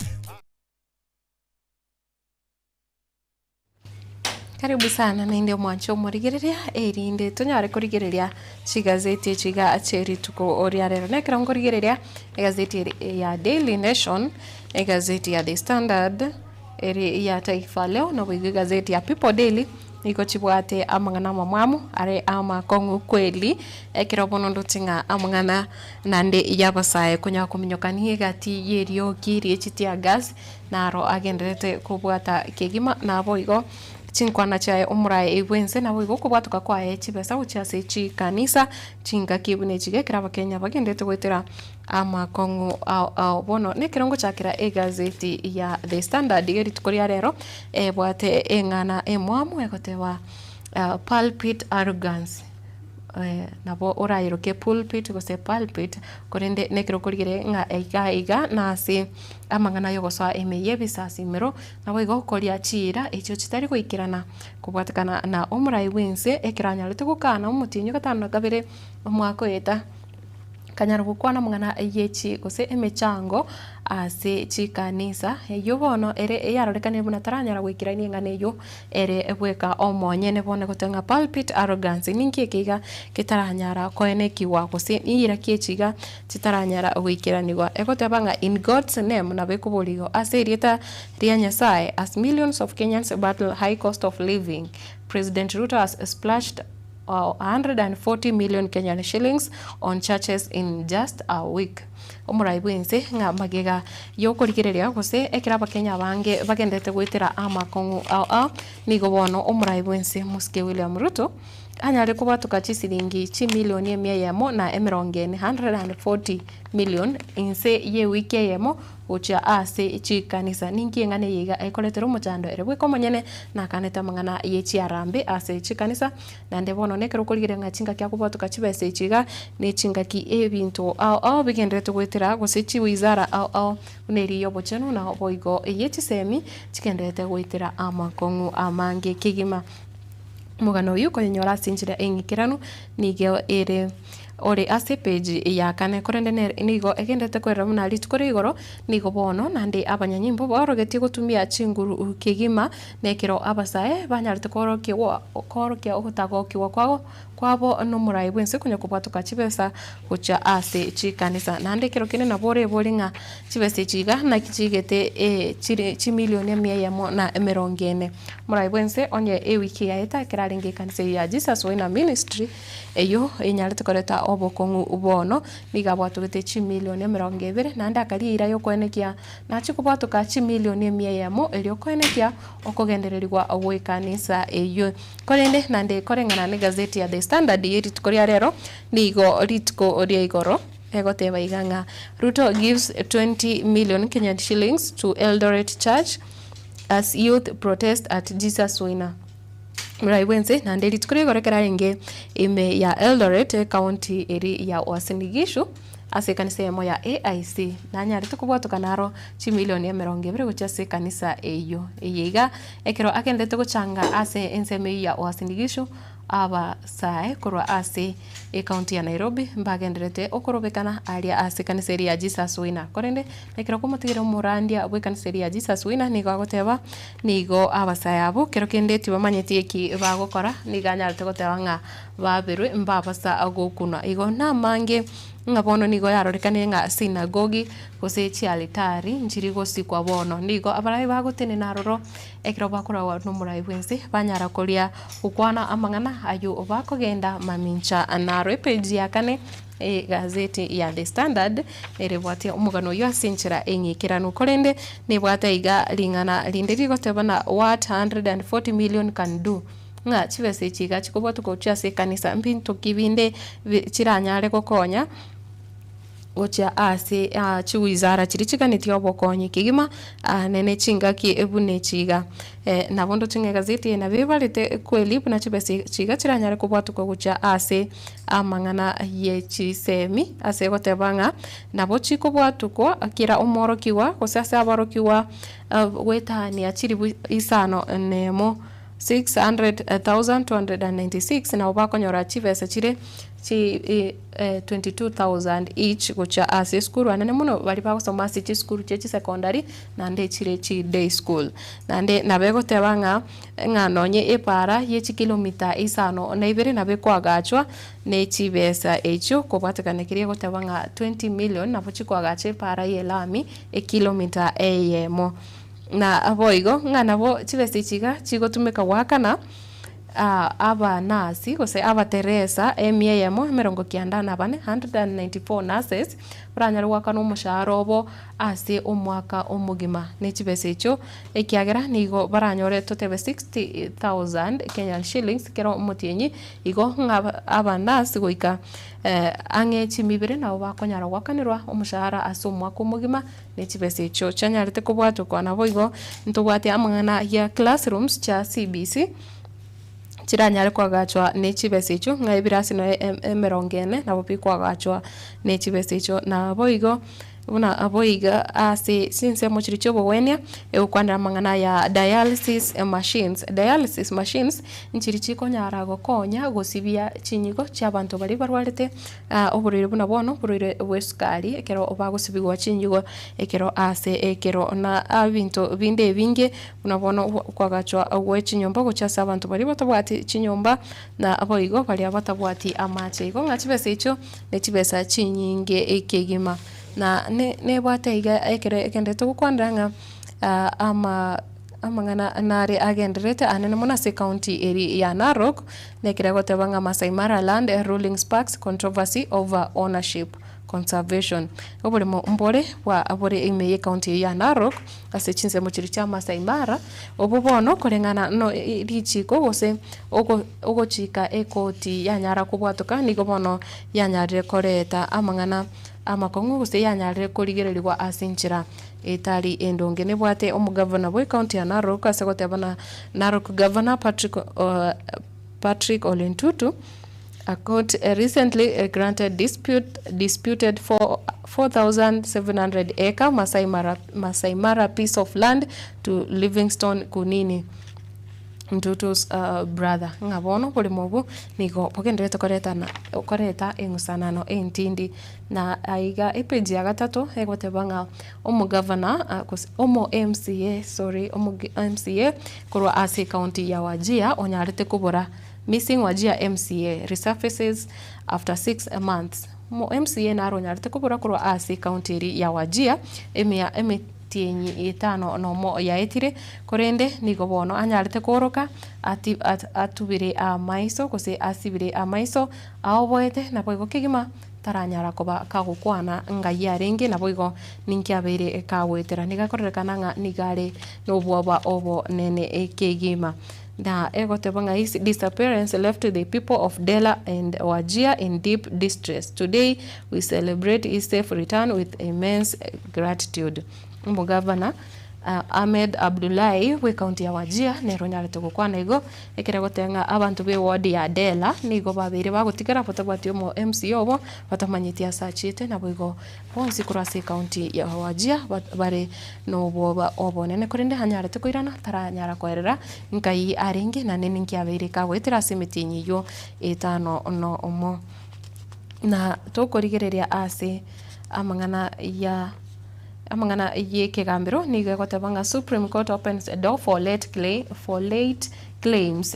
Speaker 2: Karibu sana naende omwanche omorigereria erinde tonyare korigereria chigazeti echi iga chie rituko ria rero. Na ekero nkorigereria egazeti ere ya Daily Nation, egazeti ya The Standard, ere ya Taifa Leo, naboigo egazeti ya People Daily, nigo chibwate amang'ana amamwamu are amakong'u kweli, ekero bono ndoche ng'a amang'ana naende y'abasae konya kominyokania egati y'erioki rie chitear gas, naro agendererete kobwata kegima, naboigo chinkwana chiaye omoraai bw'ense, naboigo okobwatoka kwaye chibesa gochia ase chikanisa chingaki buna echi iga ekero abakenya bagendererete goetera amakong'u ao ao. Bono nekero ngochakera egazeti ya The Standard iga rituko ria rero, ebwate eng'ana emwamu egoteba pulpit arrogance. Nabo orayeroke pulpit gose pulpit, korende nekero okorigereria ng'a iga iga nase amang'ana yogosoa ime y'ebisasimero, naboigo okoria chiira echio chitari goikerana kobwatekana na omorai bw'ense ekero anyarete gokana omotienyi o gatano na kabere omwaka oeta. Akanyara gokwana amang'ana ye chi gose emechango ase chikanisa, eyio bono ere eyarorekanire buna taranyara goikerania eng'ana eyio ere bweka omonyene. Bono egoteba ng'a pulpit arrogance, ninki eke iga ketaranyara koenekigwa gose niira ki echi iga chitaranyara goikeranigwa. Egoteba ng'a in God's name nabo ekoboria igo, ase erieta ria Nyasaye, as millions of Kenyans battle high cost of living, President Ruto has splashed 140 million Kenyan shillings on churches in just a week. Omorai bw'ense ng'a magega y'okorigereria gose ekero abakenya abange bagenderete goetera amakong'u ao ao, nigo bono omorai bw'ense Mosike William Ruto anyare kobwatoka chisiringi chimilioni emia eyemo na emerongo ene, 140 million, inse y'ewiki eyemo Gochia ase chikanisa. Ninki eng'ana eye iga ekoretera omochando ere bweka omonyene nakanete amang'ana ye chiarambe ase chikanisa? Naende bono nekero okorigereria ng'a chingaki akobwatoka chibesa echi iga ne chingaki ebinto ao ao bigendererete goetera gose chiwizara ao ao buna eria y'obochenu na boigo eye chisemi chigendererete goetera amakong'u amange kegima. Omogano oyio okoyenyora ase enchera eng'ikeranu nigo ere ore ase epeji ya kane, korende nere nigo egenderete kwerera buna rituko ria igoro, nigo bono naende abanyanyimbo baorogetie gotumia chinguru kegima, na ekero abasae banyarete koorokiwa koorokia ogotagokigwa kwabo kwabo nomorai bw'ense konya kobwatoka chibesa gochia ase chikanisa. Naende ekero kende nabo orebori ng'a chibesa echi iga naki chigete chire chimilioni emia eyemo na emerongo ene. Morai bw'ense onye ewiki yaeta ekero arenge ekanisa eyio ya Jesus Winner Ministry, eyio enyarete koreta obokong'u bono, nigo abwatogete chimilioni emerongo ebere, naende akaria eira y'okoenekia nachie kobwatoka chimilioni emia eyemo erio koenekia okogendererigwa gw'ekanisa eyio. Korende naende koreng'ana negazeti ya The Standard ye rituko ria rero, nigo rituko ria igoro egoteba iga ng'a Ruto gives 20 million Kenyan shillings to Eldoret Church as youth protest at Jesus Winner. Morai bwense naende rituko ria igoro ekero arenge ime ya Eldoret ecounty eri ya Uasin Gishu ase ekanisa eyemo ya AIC nanyarete kobwatoka naro chimilioni emerongo ebere gochia ase ekanisa eyio. Eye iga ekero agenderete gochanga ase ensemo eyio ya Uasin Gishu. Abasae korwa ase ecounty ya Nairobi mbagenderete okorobekana aria ase ekanisa eria ya Jesus Winner. Korende ekero okomotigera omorandia bw'ekanisa eria ya Jesus Winner nigo agoteba nigo abasae abwo kero kende tibamanyeti eki bagokora nigo anyarete goteba ng'a baberwe mbabasa gokunwa. Igo namange ng'a bono nigo yarorekanire ng'a sinagogi gose chialitari nchiri gosikwa bono. Nigo abarai bagotenena aroro ekero bakoragwa nomorai bw'ense banyara koria gokwana amang'ana ayio bakogenda mamincha naro. Epeji ya kane egazeti ya The Standard nerebwatie omogano oyio ase enchera eng'ikeranu korende nebwate iga ring'ana rinde rigoteba na what 140 million can do ng'a chibesa echi iga chikobwatwa gochia ase ekanisa mbinto ki binde chiranyare gokonya gochia ase chiwizara chiria chiganetie obokonyi kegima nene chingaki buna echi iga. Nabo ndoche ng'a egazeti eye nabo ebarete kweli buna chibesa echi iga chiranyare kobwatokwa gochia ase amang'ana ye chisemi ase goteba ng'a nabo chikobwatokwa kera omworokigwa gose ase aborokigwa goetania chilifu isano nemo. 600,296 nabo bakonyora chibesa chire chi 22,000 each gochia ase esukuru anene mono baria bagosoma ase chisukuru chie chisecondary naende chire chi day school. Naende nabo egoteba ng'a ng'a nonye epaara ye chikilomita isano na ibere nabo ekoagachwa ne chibesa echio kobwatekana keria egoteba ng'a 20 million nabo chikoagacha epaara ye elami ekilomita eyemo. Na boigo ng'a nabo chibesa echi iga chigotumeka goakana abanasi gose abateresa emia eyemo emerongo kianda na bane, 194 nurses, baranyare goakana omoshahara obo ase omwaka omogima ne chibesa echio, ekiagera nigo baranyore totebe 60,000 Kenyan shillings kera omotienyi, igo ng'a abanurse goika ang'e chimia ibere nabo bakonyara goakanerwa omoshahara ase omwaka omogima. Ne chibesa echio chianyarete kobwatokwa. Naboigo ntobwate amang'ana ya classrooms chia CBC chiranyare koagachwa ne chibesa echio, ng'a ebirasi noe emerongo ene nabo bikoagachwa ne chibesa echio. Naboigo buna boiga ase chinsemo chiria chia obogwenia, egokwanera amang'ana ya dialysis machines. Dialysis machines nchiria chikonyara gokonya gosibia chinyigo chia abanto baria barwarete. Oborwaire buna bono, oborwaire bw'esukari, ekero bagosibigwa chinyigo, ekero ase ekero, na ebinto binde ebinge, buna bono okoagachwa gwe chinyomba gochia ase abanto baria batabwati chinyomba, na boigo baria batabwati amache. Igo ng'a chibesa echio, ne chibesa chinyinge kegima. Na ne nebwate iga ekero egenderete gokwanera ng'a ama. Amang'ana nare agendererete anene mono ase ecounty eri ya Narok, nekero egoteba ng'a Masai Mara land ruling sparks controversy over ownership conservation. Oboremo mbore bwa bore ime ye county eye ya Narok ase chinsemo chiria chia Masai Mara, obwo bono koreng'ana no richiko gose ogo ogochika ekoti yanyara kobwatoka nigo bono yanyarire koreta amang'ana amakong'u gose yanyarire korigererigwa ase enchera Etari endonge nebwate omogavana bw'ecounty ya Narok ase goteba na Narok Governor Patrick Patrick Ole Ntutu a court recently granted dispute disputed 4700 acre Masai Mara Masai Mara piece of land to Livingstone Kunini. Ntutu's brother, ng'a bono oboremo obwo nigo bogendererete koretana koreta eng'usanano entindi. Na aiga epage ya gatato egoteba ng'a omogavana gose omo MCA sorry omo MCA korwa ase ecounty ya Wajir onyarete kobora missing Wajir MCA resurfaces after 6 months. Omo MCA naro onyarete kobora korwa ase ecounty eria ya Wajir emia eme. Emetienyi etano nomo yaetire, korende nigo bono anyarete kooroka ati atubire amaiso, gose asibire amaiso, aoboete, naboigo kegima taranyara koba kagokwana ng'ai arenge, naboigo ninki abeire kagoetera. Nigo akororekana ng'a nigo are nobwoba obonene kegima. Na egoteba ng'a his disappearance left the people of Dela and Wajir in deep distress. Today we celebrate his safe return with immense gratitude. Omogavana Ahmed Abdullahi bw'ecounty ya Wajir nere onyarete gokwana igo ekero agoteba ng'a abanto b'eward ya Dela nigo babeire bagotigara batabwati omo MCA obo batamanyeti ase achiete naboigo bonsi korwa ase ecounty ya Wajir bare nobwoba obonene korende anyarete koirana taranyara koerera nkai arenge naende ninki abeire kagoetera ase emetienyi eyio etano na omo. Na tokorigereria ase amang'ana ya amang'ana y'ekegambero nigo egoteba ng'a Supreme Court opens a door for late claim for late claims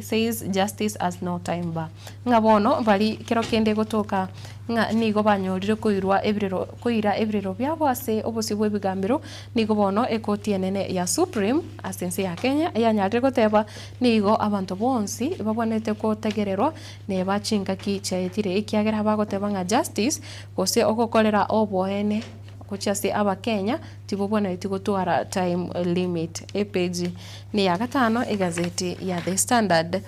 Speaker 2: says justice has no time bar. Ng'a bono bari kero kende egotoka ng'a nigo banyorire koirwa ebirero koira ebirero biabo ase obosio bw'ebigambero nigo bono ekoti enene ya Supreme ase ense ya Kenya yanyarire goteba nigo abanto bonsi babwenerete gotegererwa Neba chingaki chiaetire, ekiagera bagoteba ng'a justice gose ogokorera oboene gochia ase abakenya tibobwenereti gotwara time limit. Epage neya gatano egazeti ya The Standard.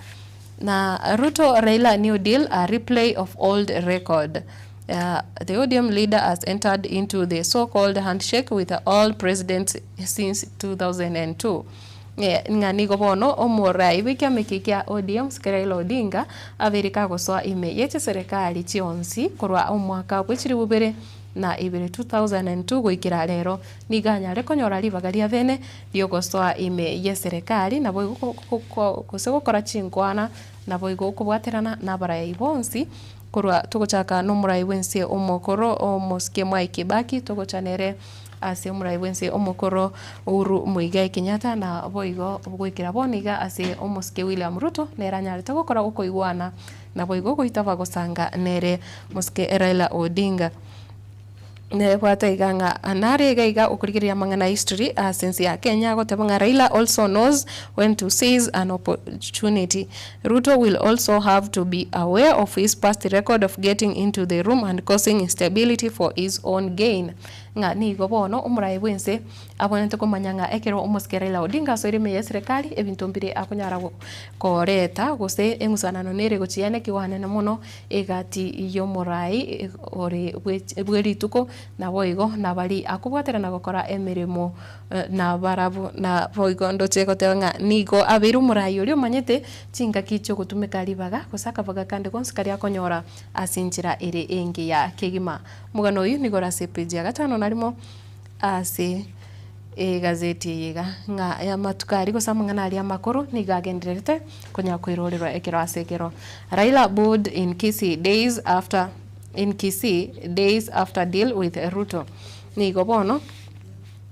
Speaker 2: Na Ruto Raila new deal a replay of old record. The ODM leader has entered into the so called handshake with all presidents since 2002. Ng'a nigo bono omorai bw'ekiama eke kia ODM Raila Odinga abeire kagosoa ime ye chiserekari chionsi korwa omwaka bwe chilifu ibere na ibere, 2002, goikera rero. Nigo anyare konyora ribaga ria bene riogosoa ime y'eserekari naboigo gose gokora chinkwana naboigo okobwaterana nabarai bonsi korwa togochaka nomorai bwense omokoro omosike Mwai Kibaki togocha nere Ase omorai bw'ense omokoro Uhuru Muigai Kenyatta na boigo goikera bono iga ase omosike William Ruto nere anyarete gokora okoigwana naboigo goitaba gosanga nere mosike Raila Odinga. Nebwate iga ng'a nare iga iga okorigereria amang'ana a history ase ense ya Kenya agoteba ng'a Raila also knows when to seize an opportunity. Ruto will also have to be aware of his past record of getting into the room and causing instability for his own gain. Ng'a nigo bono omoraai bw'ense abwenerete komanya ng'a ekero omosike Raila Odinga asoire ime y'eserekari ebinto mbire akonyara koreta gose eng'usanano nere gochia nekiwanene mono egati y'omoraai ore bwe rituko naboigo nabaria akobwaterana gokora emeremo nabarabwo. Naboigo ndoche goteba ng'a nigo abeire omoraai oria omanyete chingaki chiogotumeka ribaga gose akabaga kande gonsi karia akonyora ase enchera ere engiya kegima. Omogano oyio nigo ore ase epeji ya gatano na rimo ase egazeti eye iga, ng'a amatuko aria gose amang'ana aria amakoro nigo agendererete konya koirorerwa ekero ase ekero. Raila booed in Kisii days after in Kisii days after deal with Ruto. Nigo bono.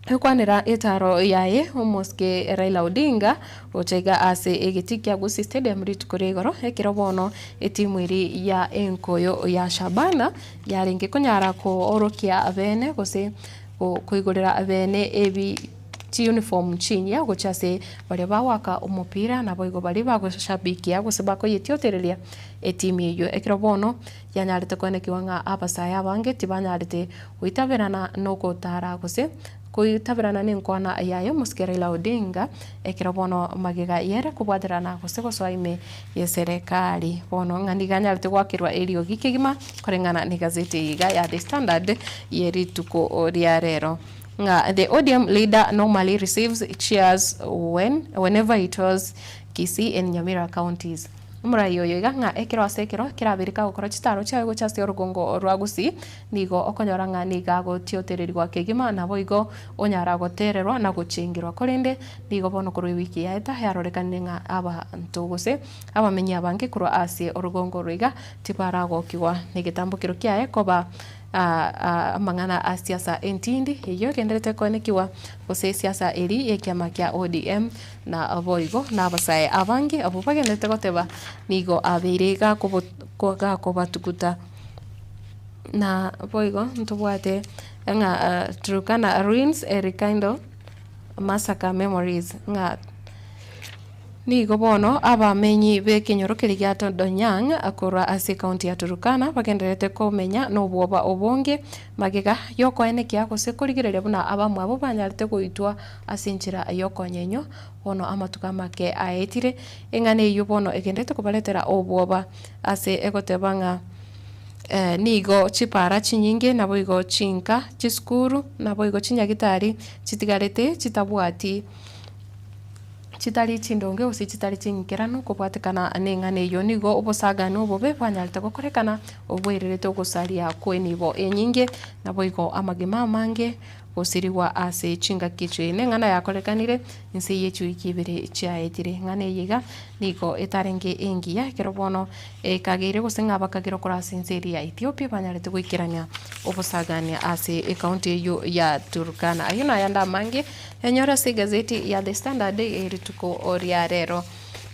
Speaker 2: Ekwanera etaaro yaye omosike Raila Odinga gocha iga ase egetii kia Gusii Stadium rituko ria igoro ekero bono etimu eria ya enkoyo ya Shabana yarenge konyara koorokia bene gose koigorera bene ebi chiuniform chinyia gochia ase baria bagoaka omopira naboigo baria bagoshabikia gose bakoyetiotereria etimu eyio. Ekero bono yanyarete koenekiwa ng'a abasae abange tibanyarete goitaberana nogotara gose goitaberana nenkwana yaye omosike Raila Odinga ekero bono magega yere kobwaterana gose gosoa ime yeserekari. Bono ng'a nigo anyarete goakerwa eriogi kegima koreng'ana negazeti eye iga ya The Standard ye rituko ria rero ng'a the ODM leader normally receives cheers when whenever he tours Kisii and Nyamira counties. Omorai oyo iga ng'a ekero ase ekero kerabere kagokora chitaro chiaye gocha ase orogongo rwa Gusii, nigo okonyora ng'a nigo agotiotererigwa kegima, naboigo onyara gotererwa na gochengerwa. Korende nigo bono korwa ewiki yaeta yarorekanire ng'a abanto gose abamenyi abange korwa ase orogongo oro iga tibaragokigwa negetambokero kiaye koba amang'ana a siasa entindi eyio egendererete koenekigwa gose esiasa eria y'ekiama kia ODM Na boigo nabasae abange abwo bagenderete goteba, Nigo abeire gakobatuguta. Na boigo ntobwate ng'a Turkana ruins rekindle massacre memories ng'a nigo bono abamenyi b'ekenyoro keria gia Todonyang korwa ase ecounty ya Turkana bagendererete komenya nobwoba obonge magega yokoenekia gose korigereria buna abamwabo banyarete goitwa Ase enchera y'okonyenywa, bono amatuko amake aetire, eng'ana eyio bono egenderete kobaretera obwoba ase egoteba ng'a Nigo chipara chinyinge naboigo chinka, chisukuru, naboigo chinyagitari chitigarete chitabwati chitari chindonge gose chitari ching'ikeranu kobwatekana neng'ana eyio. Nigo obosagani obobe bwanyarete gokorekana obwererete ogosaria kw'enibo enyinge, naboigo amagima amange gosirigwa ase chingaki echio. Neng'ana yakorekanire inse ye chiwiki ibere chiaetire. Eng'ana eye iga nigo etarenge engiya ekero bono ekageire gose ng'a abakagera korwa ase ense eria ya Ethiopia banyarete goikerania obosagania ase ecounty eyio ya Turkana. Ayio nayande amange enyore ase egazeti ya The Standard eye rituko ria rero.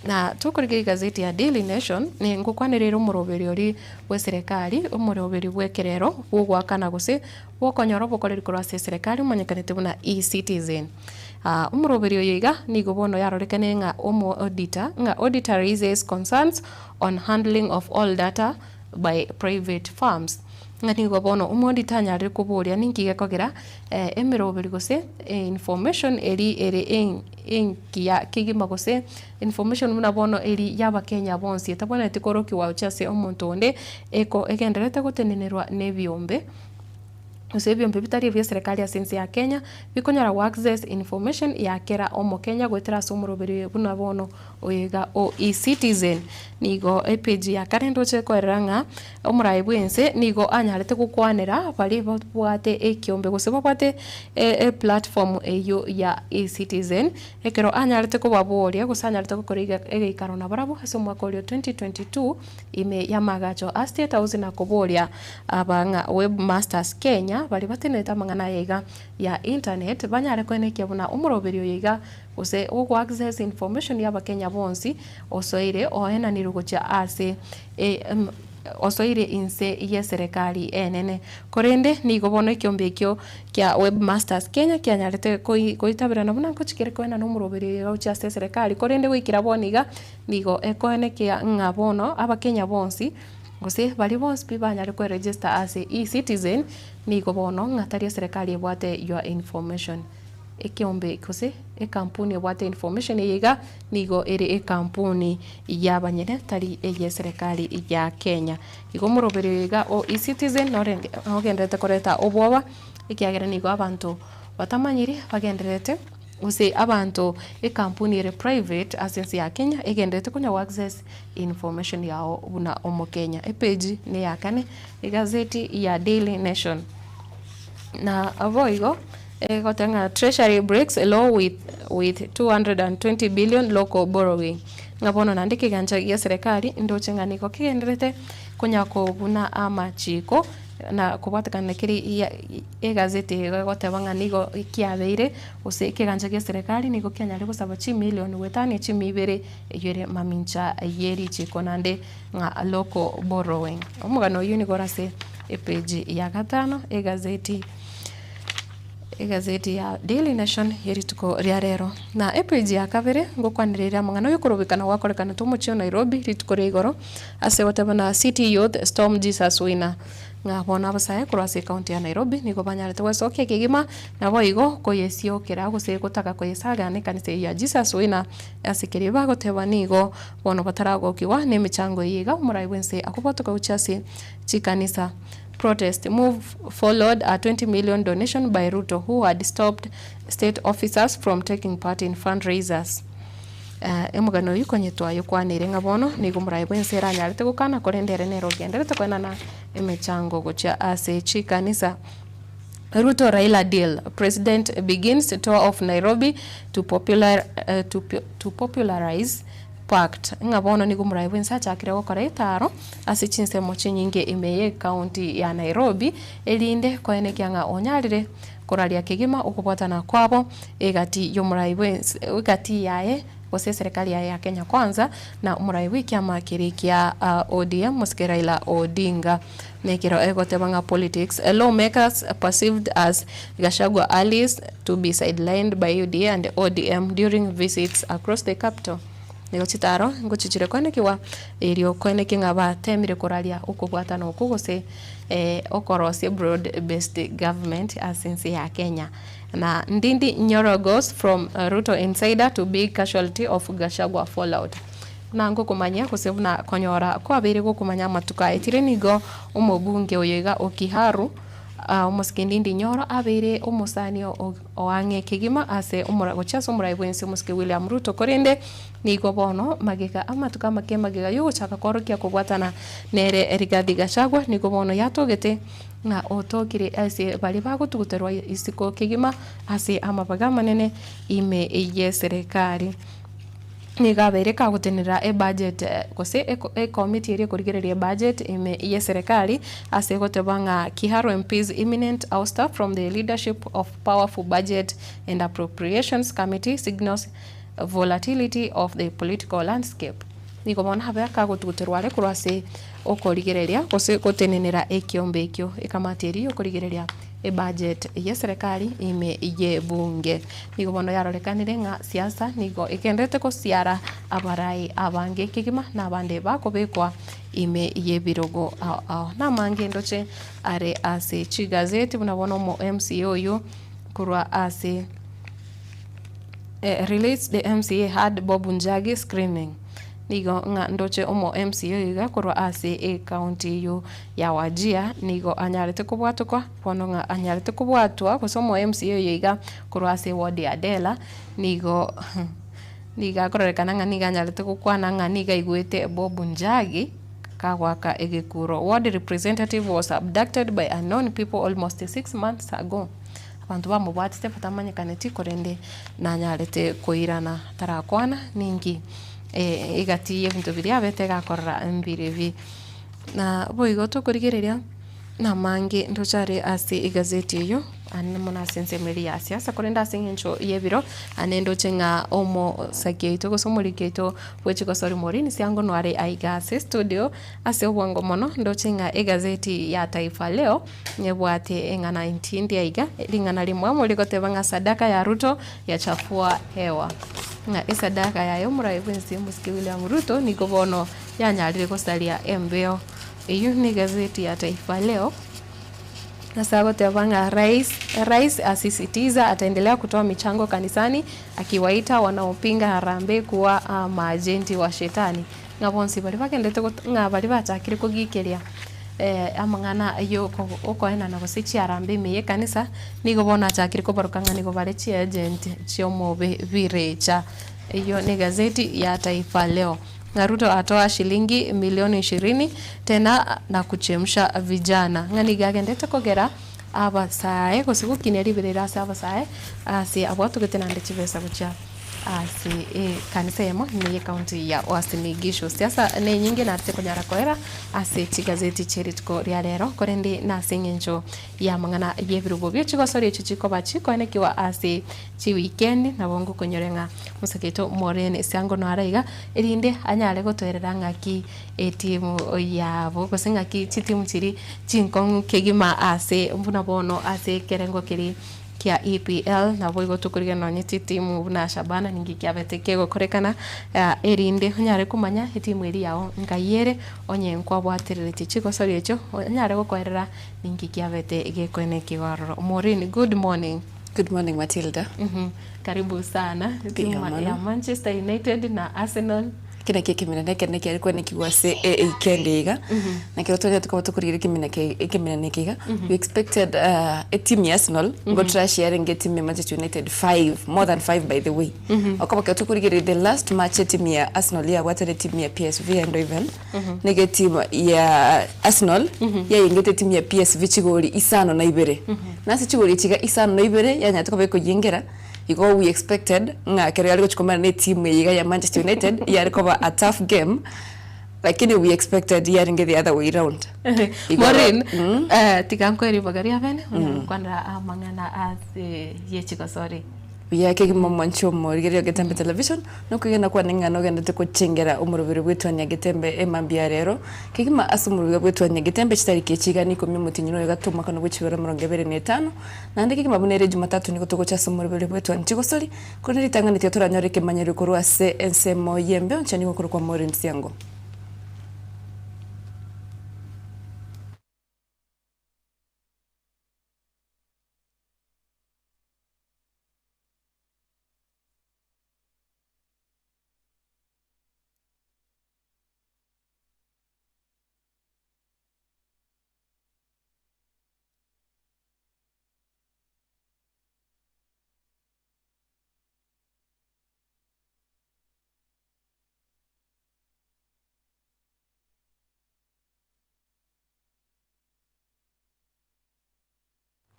Speaker 2: Na tokorigia egazeti ya Daily Nation, ngokwanera ere omoroberi oria bw'eserekari, omoroberi bw'ekerero bw'ogoakana gose Bw'okonyora obokoreri korwa ase eserekari omanyekanete buna E-Citizen. Omoroberi oyo iga nigo bono yarorekane ng'a omo auditor ng'a auditor raises concerns on handling of all data by private firms. Ng'a nigo bono omo auditor anyarire koboria ninki gekogera emeroberi gose information eri ere engiya kegima gose information buna bono eri ya abakenya bonsi etabwenereti korokigwa gochia ase omonto onde eko egendererete gotenenerwa na ebiombe. Gose ebiombe bitari ebia eserekari ase ense ya Kenya, bikonyara go access information ya kera omokenya goetera ase omoroberi oyo buna bono oyo iga o eCitizen. Nigo epage ya kare ndoche koerera ng'a omorai bwense nigo anyarete gokwanera baria babwate ekiombe gose babwate eplatform eyio ya eCitizen, ekero anyarete kobaboria gose anyarete gokora egeikaro nabarabwo ase omwaka oria o 2022. Ime y'amaagacho a State House na koboria aba ng'a Webmasters Kenya baria batenenete amang'ana aya iga ya internet banyare koenekia buna omoroberi oyo iga gose ogo access information y'abakenya bonsi osoire oenanirwe gochia ase osoire inse y'eserekari enene. Korende nigo bono ekiombe ekio kia Webmasters Kenya kianyarete goitaberana buna nkochikere koenana omoroberi oyo iga gochia ase eserekari korende goikera bono iga Nigo ekoenekia ng'a bono Abakenya bonsi, gose baria bonsi pi banyare kweregister ase eCitizen, nigo bono ng'a tari eserekari ebwate your information. Ekeombe gose ekampuni ebwate information eye iga, nigo ere ekampuni y'abanyene tari eye eserekari ya Kenya. Igo omoroberi oyo iga o eCitizen norenge nogendererete koreta obwoba, ekiagera nigo abanto batamanyiri bagendererete. Gose abanto ekampuni ere private ase ense ya Kenya egenderete konya go access information yao buna omokenya. Epage ne ya kane egazeti ya Daily Nation. Na boigo egoteba ng'a Treasury breaks law with with 220 billion local borrowing. Ng'a bono naende ekegancha gia serikali ndoche ng'a nigo kegenderete konya kobuna amachiko. Na kobwatekana na keria egazeti eye egoteba ng'a nigo kiabeire, gose ekegancha gia eserekari nigo kianyare gosaba chimilioni goetania chimia ibere, eyio ere mamincha ye richiko naende ng'a local borrowing. Omogano oyio nigo ore ase epage ya gatano egazeti egazeti ya Daily Nation ye rituko ria rero. Na epage ya kabere ngokwanera ere amang'ana oyokorobekana gwakorekanete omochie o Nairobi rituko ria igoro. Ase goteba na City Youth Storm Jesus Winner, ng'a bono abasae korwa ase ecounty ya Nairobi nigo banyarete gwesokia kegima naboigo koyesiokera gose gotaka koyesagana ekanisa eyio ya Jesus Winner ase keria bagoteba nigo bono bataragokigwa na emechango eye iga omorai bwense akobwatoka gochia ase chikanisa. Protest move followed a 20 million donation by Ruto who had stopped state officers from taking part in fundraisers. Omogano oyio konya twayokwaneire ng'a bono nigo omoraia bw'ense eranyarete gokana, korende ere nere ogendererete koenana emechango gochia ase chikanisa. Ruto Raila deal, President begins tour of Nairobi to popular, to popularize pact. Ng'a bono nigo omoraia bw'ense achakire gokora etaro ase chinsemo chinyinge ime ye county ya Nairobi, erinde koenekia ng'a onyarire Koraria kegima okobwatana kwabo egati y'omorai bw'ense egati yaye gose eserekari yaye ya Kenya Kwanza na omorai bw'ekiama keria kia ODM Mosike Raila Odinga. Nekero egoteba ng'a politics lawmakers perceived as Gachagua allies to be sidelined by UDA and ODM during visits across the capital. Nigo chitaro ngochichire koenekigwa erio koenekia ng'a batemire koraria okobwatana okwo gose okorosia broad based government ase ense ya Kenya. Na Ndindi Nyoro goes from Ruto insider to big casualty of Gachagua fallout. Buna ngokomanya gose buna konyora kwabeire gokomanya amatuko aetire nigo omobunge oyo iga o Kiharu omosike Ndindi Nyoro abeire omosani o ang'e kegima ase gochia ase omorai bwensi omosike William Ruto korende nigo bono magega amatuko amake magega yogochaka koorokia kobwatana nere Rigathi Gachagua nigo bono yatogete ng'a otokire ase baria bagotuguterwa isiko kegima ase amabaga amanene ime yeserekari. Nigo abeire kagotenenera ebudget gose ekomiti eria ekorigereria ebudget ime y'eserekari ase goteba ng'a Kiharu MP's imminent ouster from the leadership of powerful budget and appropriations committee signals volatility of the political landscape. Nigo bono abe kagotuguterwa are korwa ase okorigereria gose gotenenera ekiombe ekio ekamati eria y'okorigereria Ebudget y'eserekari ime y'ebunge. Nigo bono yarorekanire ng'a siasa nigo egenderete gosiara abarai abange kegima na abande bakobekwa ime y'ebirogo ao ao. Namange ndoche are ase chigazeti buna bono omo MCA oyio korwa ase Relates the MCA heard Bob Njagi screaming. Nigo ng'a ndoche omo MCA oyo iga korwa ase ecounty eyio ya Wajir nigo anyarete kobwatokwa bono ng'a anyarete kobwatwa gose omo MCA oyo iga korwa ase eward ya Dela nigo nigo akororekana ng'a nigo anyarete gokwana ng'a nigo aigwete Bob Njagi kagoaka egekuro. Ward representative was abducted by unknown people almost 6 months ago. Abanto bamobwatete batamanyekaneti korende nanyarete koirana tarakwana ninki egati y'ebinto biria abete gakorora mbirebi. Na boigo tokorigereria namange ndoche are ase egazeti eyio ande mono ase ensemo eria ya siasa korende ase eng'encho y'ebiro ande ndoche ng'a omosaki oito gose omoriki oito bwe chigosori Maureen Siango noare aiga ase estudio ase obwango mono ndoche ng'a egazeti ya Taifa Leo Nebwate eng'ana intindi aiga, ring'ana rimwamo rigoteba ng'a sadaka ya Ruto yachafua hewa. Ng'a esadaka yaye omorai bwensi omosike William Ruto nigo bono yanyarire gosaria embeo. Eyio negazeti ya Taifa Leo ase agoteba ng'a rais rais asisitiza ataendelea kutoa michango kanisani akiwaita wanaopinga harambee kuwa maajenti wa shetani. Ng'a bonsi baria bagendete ng'a baria bachakire kogikeria amang'ana y'okoenana gose chiarambe ime y'ekanisa, nigo bono achakire kobaroka ng'a nigo bare chiagent chi'omobe birecha. Eyio negazeti ya Taifa Leo. Ng'a Ruto atoa shilingi milioni ishirini tena na kuchemsha vijana. Ng'a nigo agendete kogera abasae gose gokinia riberera ase abasae ase abwo atugete naende chibesa gochia ase ekanisa eyemo ime y'ecounty ya Uasin Gishu. Siasa nenyinge nare tikonyara koera ase chigazeti chie rituko ria rero korende nase eng'encho y'amang'ana y'ebirubo bie chigosori echio chikoba chikoenekiwa ase chiweekend nabo ngokonyore ng'a omosake oito Maureen Siango noare iga erinde anyare gotoerera ng'aki etimu yabo gose ng'aki chitimu chiria chinkong'u kegima ase buna bono ase ekerengo keria kia EPL naboigo tokorigia nonye chitimu buna Shabana ninki kiabete kegokorekana erinde onyare komanya etimu eria yao nkai ere onye nkwabwatereretie chigosori echio onyare gokoerera ninki kiabete gekoenekiwa ororo. Maureen good morning.
Speaker 18: Good morning Matilda.
Speaker 2: Karibu sana. Timu ya Manchester United na Arsenal.
Speaker 18: Eki nakio ekemina ekere nekiare kwenekigwa ase eweekend iga, na ekero twanyora tokoba tokorigereria ekemina ke ekemina eke iga, we expected etimu ya Arsenal nigo trash yarenge etimu ya Manchester United five, more than five by the way. Okoba ekero tokorigereria the last match etimu ya Arsenal yabwate na etimu ya PSV Eindhoven, nigo etimu ya Arsenal yayengete etimu ya PSV chigori isano na ibere. Na ase chigori echi iga isano na ibere yanyarete koba ekoyengera. Igo we expected ng'a ekero yare gochia komana na etimu eye iga ya Manchester United yare koba a tough game lakini we expected yarenge the other way round. Igo
Speaker 2: Maureen, tiga nkoe ribaga ria bene onyare gokwanera amang'ana ase ye chigosori.
Speaker 18: Buya kegima omwanchi omorigereria o Getembe Television, nokwegena kwane ng'a nogenderete gochengera omoroberi bw'etuani ya Getembe emambia ya rero. Kegima ase omoroberi bw'etuani ya Getembe chitariki echi igana ikomi omotienyi noyo gati omwaka nobwe chibero emerongo ebere na etano, Naende kegima buna ere Jumatatu nigo togocha ase omoroberi bw'etwani chigosori, korende ritang'ani tiga toranyore ekemanyererio korwa ase ensemo y'embeo nchia nigo okorokwa Maureen Siango.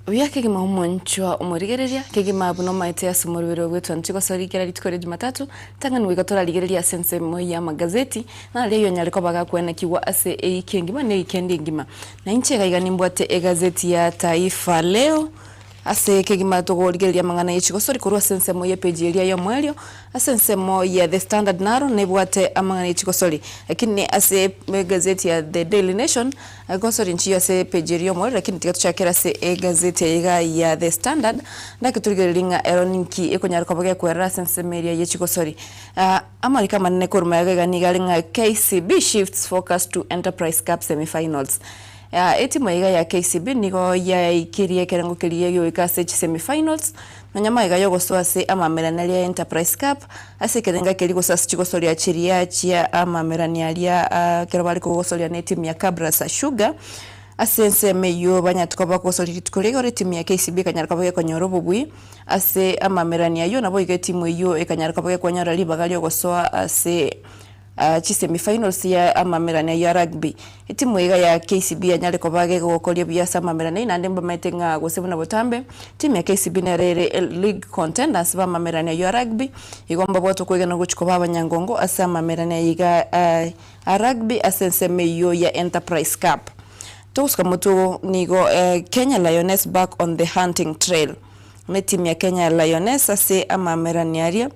Speaker 18: Buya kegima omonchwa omorigereria, kegima buna omaete ase omorwere ogwetwa nchigosori kera rituko ria Jumatatu, tang'ani goika torarigereria ase ensemo y'amagazeti, nari ayio anyare koba gakwenekigwa ase eiki engima na eiki ende engima. Na inche iga iga nimbwate egazeti ya Taifa Leo, Ase kegima togorigereria amang'ana ye chigosori korwa ase ensemo y'epeji eria y'omoerio, ase ensemo ya The Standard naro nebwate amang'ana ye chigosori. Lakini ase egazeti ya The Daily Nation, gosori nchiyo ase epeji eria y'omoerio lakini tiga tochakere ase egazeti eye iga ya The Standard, naki torigererie ng'a ero ninki ekonyara koba gekwerera ase ensemo eria ye chigosori. Amariko amanene korwa magega iga nigo are ng'a KCB shifts focus to Enterprise Cup semi-finals. Etimu eye iga ya KCB nigo yaikirie ekerengo keria gioika ase chisemi-finals, nonya magega yogosoa ase amamerani aria ya Enterprise Cup, ase ekerengo keria gose ase chigosoria chiria chia amamerani aria ekero bare kogosoria na etimu ya Kabras Sugar. Ase ensemo eyio banyarete koba bagosoria rituko ria igoro etimu ya KCB ekanyara koba gekonyora obobui ase amamerani ayio, naboigo etimu eyio ekanyara koba gekonyora ribaga riogosoa ase Chisemi-finals ya amamerani ayio a rugby. Etimu iga ya KCB yanyare koba gegokoria buya ase amamerani ayio naende mbamaete ng'a gose buna botambe timu ya KCB nere ere league contenders ba amamerani ayio a rugby igo mbabwate okwegena gochia koba abanyangongo ase amamerani ayio iga a rugby ase ensemo eyio ya Enterprise Cup. Togosuka motwe nigo Kenya Lioness back on the hunting trail. Ne timu ya Kenya Lioness ase amamerani aria.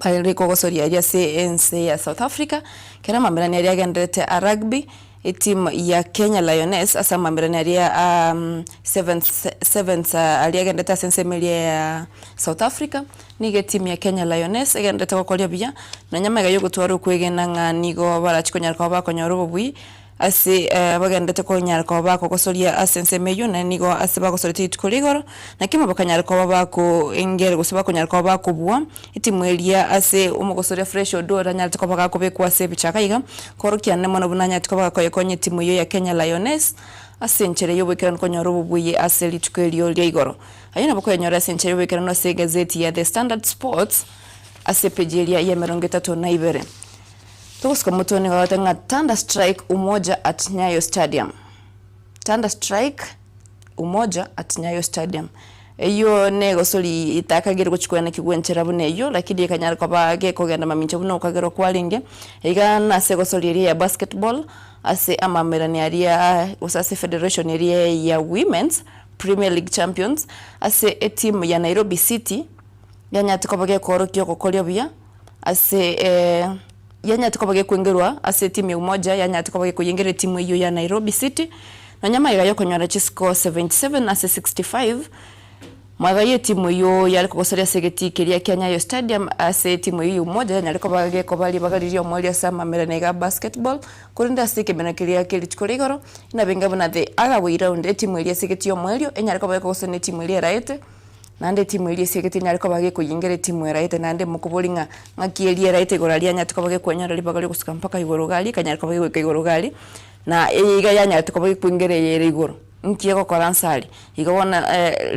Speaker 18: Bare kogosoria aria ase ense ya South Africa, kera amamerani aria agenderete a rugby, etimu ya Kenya Lioness ase amamerani aria a sevens sevens aria agenderete ase ensemo eria ya South Africa, nigo etimu ya Kenya Lioness egenderete gokoria buya, nonya magega ya ogotwara okwegena ng'a nigo barachi konyara koba bakonyora obobui. Ase bagenderete konyara koba bakogosoria ase ensemo eyio, na nigo ase bagosoretie rituko ria igoro, na kimo bakanyara koba bakoengera gose bakonyara koba bakobua etimu eria ase omogosoria Fresh Oduor anyarete koba gakobekwa ase ebichaka iga, korokia ande mono buna anyarete koba gakoyekonya etimu eyio ya Kenya Lioness ase enchera y'oboikeranu konyora obobuya ase rituko erio ria igoro. Ayio nabo koyanyora ase enchera y'oboikeranu ase egazeti ya The Standard Sports ase epeji eria y'emerongo etato na ibere. Togosuka motwe nigo agoteba ng'a Thunder strike Umoja at Nyayo Stadium. Thunder strike Umoja at Nyayo Stadium. Eyio negosori itakagere gochia koenekigwa enchera buna eyio, lakini ekanyara koba gekogenda mamincha buna okagerwa kwarenge. Iga nase egosori eria ya basketball, ase amamerani aria gose ase federation eria ya Women's Premier League Champions, ase etimu ya Nairobi City, yanyarete koba gekoorokia ogokoria buya. Ase yanyarete koba gekwengerwa ase etimu ya Umoja, yanyarete koba gekoyengera etimu eyio ya Nairobi City, nonya magega yokonyora chiscore 77 ase 65, magega yetimu eyio yare kogosaria ase egetii keria kia Nyayo Stadium ase etimu eyio ya Umoja yanyare koba gekoba ribaga riria omoerio ase amamerano iga a basketball, korende ase ekemeno keria kia rituko ria igoro, inabenge buna the other way round etimu eria ase egetii omoerio enyare koba gekogosana etimu eria eraete. Naende etimu eria esiegete enyare koba gekoyingera etimu eraete, naende mokobori ng'a ng'aki eria eraete igoro aria yanyarete koba gekwenyora ribaga riogosuka mpaka igoro iga aria, ekanyara koba gegoika igoro iga aria, na eye iga yanyarete koba gekoingera eye ere igoro, nki egokora nse aria? Igo bono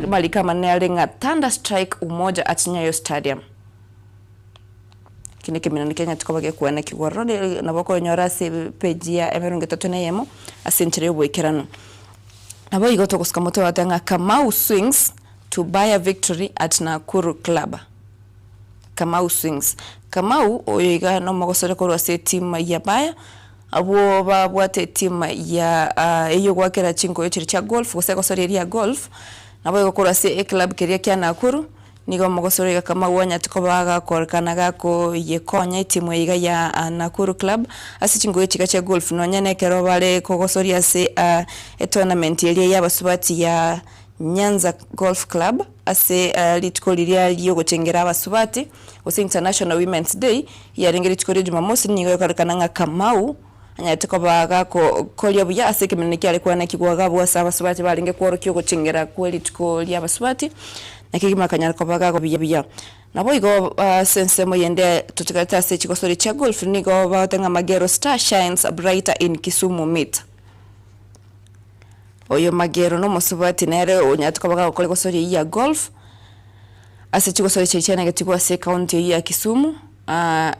Speaker 18: amariko amanene are ng'a Thunder strike Umoja at Nyayo Stadium. Eki nekeminano kianyarete koba gekwenekigwa ororo nabo okonyora ase epage ya emerongo etato na eyemo, ase enchera ya oboikeranu. Naboigo togosuka motwe bagoteba ng'a Kamau swings to Bayer victory at Nakuru Club. Kamau swings. Kamau oyo iga nomogosore korwa ase etimu ya Bayer, abwo babwate etimu ya eyio goakera chinkoyo chiria chia golf gose egosoria eria ya golf, naboigo korwa ase eclub keria kia Nakuru, Nigo omogosori oiga Kamau anyarete koba agakorekana gakoyekonya etimu eye iga ya Nakuru Club ase chingoyo chiga chia golf nonya nekero bare kogosoria ase etournament eria y'abasubati ya Nyanza Golf Club ase rituko riria riogochengera abasubati gose International Women's Day yarenge rituko ria Jumamosi nigo ekorekana ng'a Kamau anyarete koba gakoria buya ase ekemeneno kiare kwanekigwa gabwo ase abasubati barenge kworokia ogochengera kwe rituko ri'abasubati, na kegima akanyara koba gakobuya buya. Naboigo ase ensemo yende totigarete ase chigosori chia golf nigo bagote ng'a Magero star shines brighter in Kisumu meet. Oyo Magero nomosubati nere onyarete koba gagokora egosori eyio ya golf ase chigosori chiria chianegetigwe ase ecounty eyio ya Kisumu.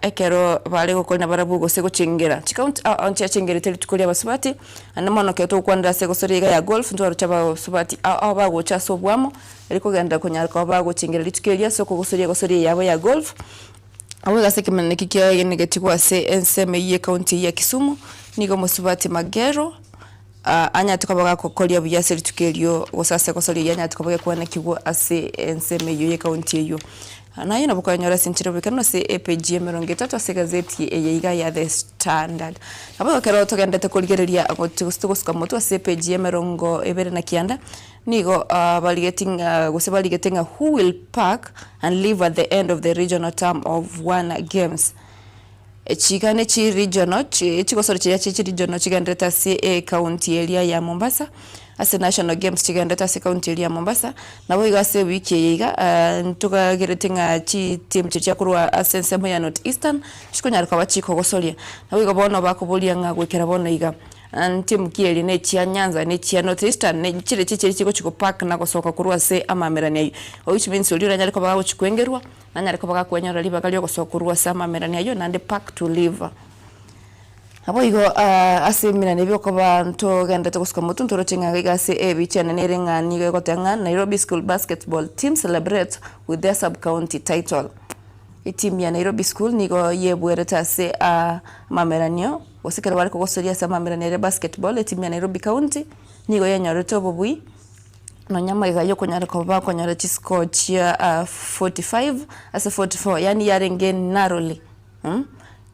Speaker 18: Ekero bare gokorina barabwo gose gochengera chikaunti ao ao nchiachengerete rituko ria abasubati, naende mono ekero togokwanera ase egosori iga ya golf ntwaroche abasubati ao ao bagocha ase oboamo, eri kogenda konyara koba bagochengera rituko erio ase okogosoria egosori eye yabo ya golf. Abwo iga ase ekemanero eke kiaegenegetigwe ase ensemo eyio ye ekaunti eyio ya Kisumu, nigo omosubati Magero anyarete koba gakokoria buya ase rituko erio gose ase egosori eyio anyarete koba gekwanekigwa ase ensemo eyio ye ekaunti eyio. Naye nabo okonyora ase enchera oboikeranu ase epeji ya emerongo etato ase egazeti eye iga ya The Standard. Nabo ekero togenderete korigereria gose togosuka motwe ase epeji ya emerongo ebere na kianda, nigo barigeti ng'a gose barigete ng'a who will pack and leave at the end of the regional term of Wana Games. Echiga ne chiregional chigosori chiria chie chiregional chigenderete ase ecounty eria ya Mombasa, ase national games chigenderete ase ecounty eria ya Mombasa, nabo igo ase ewiki eye iga ntokagerete ng'a chiteam chiria chiakorwa ase ensemo ya North Eastern chikonyara koba chikogosoria. Nabo igo bono bakoboria ng'a goikera bono iga ntimu ki eria ne echia Nyanza ne echia North Eastern ne chiria chiria chigochi gopark na gosoka korwa ase amamerani aywo, which means oria oranyare koba agochi kwengerwa. Nanyare koba gakwenyora ribaga ri'ogosoa korwa ase amamerani ayio, naende pack to leave. Naboigo ase emerani ebio okoba ntogenderete gosuka motwe ntoroche ng'a iga ase ebicha ene nere ng'a nigo egoteba ng'a Nairobi School Basketball Team celebrates with their sub-county title. Etimu ya Nairobi School nigo yebwerete ase amameranio gose ekero bare kogosoria ase amameranio aria basketball etimu ya Nairobi County nigo yenyorete obobui. Nonya amaiga y'okonyara koba bakonyora chiscore chia 45 ase 44 yaani yarenge narrowly mh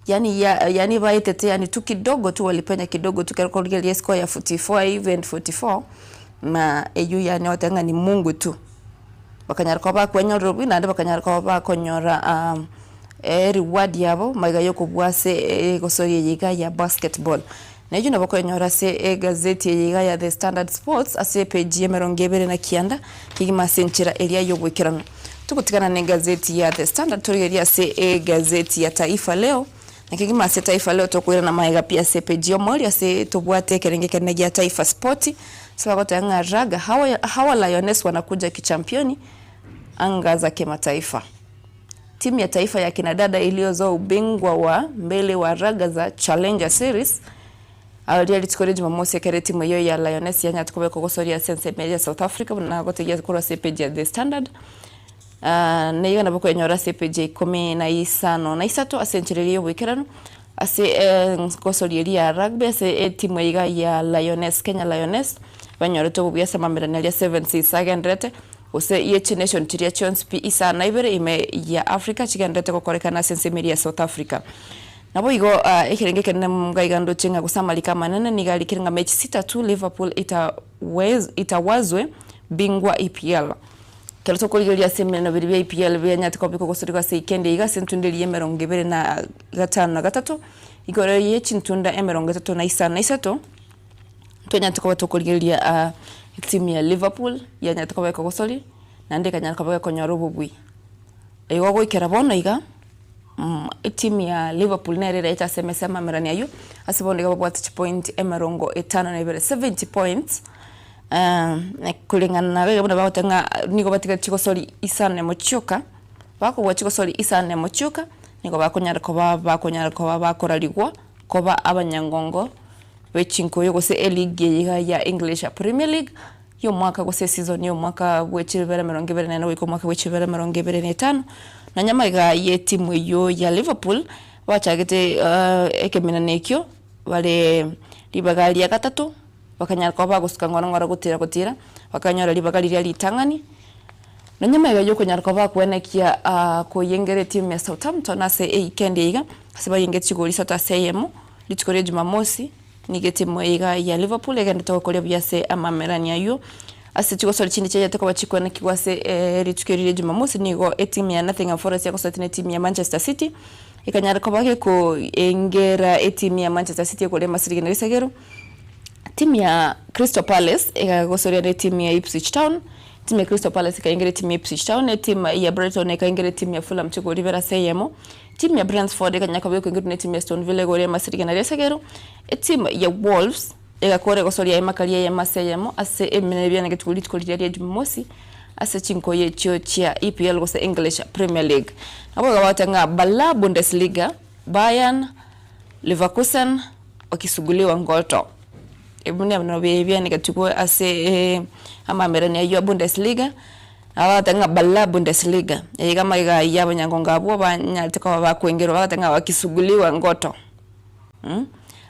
Speaker 18: yaani ya yaani baetete yaani tu kidogo tu walipenya kidogo tu ekero okorigereria escore ya 45 and 44 na eywo yaani ogoteba ng'a ni Mungu tu. Bakanyara koba bakwenyorera obuya naende bakanyara koba bakonyora ereward yabo maiga yokobua ase egosori eye iga ya basketball. Na eyio nabo okoyenyora ase egazeti eye iga ya The Standard Sports ase epeji y'emerongo ebere na kianda kegima ase enchera eria y'oboikeranu. Togotigana na egazeti ya The Standard torigererie ase egazeti ya Taifa Leo, na kegima ase Taifa Leo tokoirana magega pi ase epeji y'omoerio ase tobwate ekerenge ekenene gia Taifa Sport ase bagoteba ng'a Raga hawa hawa Lioness wanakuja kichampioni anga za kimataifa. Timu ya taifa ya kina dada iliyozoa ubingwa wa mbele wa raga za Challenger Series aria rituko ria Jumamosi ekero etimu eyio ya Lioness yanyarete koba ekogosoria ase ensemo ya South Africa buna nagotegia korwa ase epage ya The Standard. Nigo nabo okwenyora ase epage ya ikomi na isano na isato ase enchera eria y'oboikeranu ase engosoria eria ya rugby ase etimu eye iga ya Lioness Kenya Lioness banyorete obobuya ase amamerani aria Seven Seas agenderete. Gose ye chination chiria chionsi pi isano na ibere ime ya Africa chigenderete gokorekana ase ensemo eria ya South Africa. Naboigo ekerenge ekenene mgaiga ndoche ng'a gose amariko amanene nigo arikire ng'a mechi sita tu Liverpool itawazwe bingwa EPL. Ekero tokorigereria ase emeneno biria bia EPL bianyarete koba bikogosorigwa ase eikendi iga ase entunda eria y'emerongo ebere na gatano na gatato igoro ye chintunda emerongo etato na isano na isato, Ntonyarete koba tokorigereria etimu ya Liverpool yanyarete koba ekogosoria, naende ekanyara koba gekonyora obobui. Igo goikera bono iga, etimu ya Liverpool nere eraete ase emesa y'amamerani aywo, ase bono iga babwate chipoint emerongo etano na ibere, 70 points, koreng'ana na iga buna bagoteba ng'a nigo batigaretie chigosori isano na emo chioka, bakobua chigosori isano na emo chioka, nigo bakonyara koba bakonyara koba bakorarigwa koba abanyangongo. Bwe chinkoyo gose eligi eye iga ya English Premier League y'omwaka gose esizoni y'omwaka bwe chibere emerongo ebere na ene goika omwaka bwe chibere emerongo ebere na etano. Nonya magega y'etimu eyio ya Liverpool bachagete ekeminano ekio bare ribaga ria gatato bakanyara koba bagosuka ng'ora ng'ora gotira gotira bakanyora ribaga riria ritang'ani. Nonya magega y'okonyara koba bakwenekia koyengera etimu ya Southampton ase eikendi eye iga ase bayengete chigori isato ase eyemo. Rituko ria Jumamosi, nigo etimu iga ya Liverpool egenderete gokoria buya ase amamerani ayio. Ase chigosori chinde chiachete koba chikwenekigwa ase rituko eri ria Jumamosi nigo etimu ya Nottingham Forest yagosoete na etimu ya Manchester City, ekanyara koba gekoengera etimu ya Manchester City ekoria amasirigini na risagero. Timu ya Crystal Palace ekagosoria na etimu ya Ipswich Town, Etimu ya Crystal Palace ekaingera etimu ya Ipswich Town, etimu ya Brighton ekaingera etimu ya Fulham chigori ibere ase eyemo. Etimu ya Brentford ekanyara koba ekoingerwa na etimu ya Aston Villa igoro y'amasira rigana ria isegero. Etimu ya Wolves egakora egosoria aya makari eyemo ase eyemo ase ebimenero biane getugo rituko riria ria Jumamosi. ase chinkoyo echio chia EPL gose English Premier League. Nabo igo bagoteba ng'a Bala Bundesliga, Bayern, Leverkusen wakisuguliwa ngoto. Ebi nabio bianegetigwe ase amamerani ayio a Bundesliga, nabo bagoteba ng'a Bala Bundesliga, iga amaiga ayio abanyangongo abwo banyarete koba bakoingerwa bagoteba ng'a wakisuguliwa ngoto.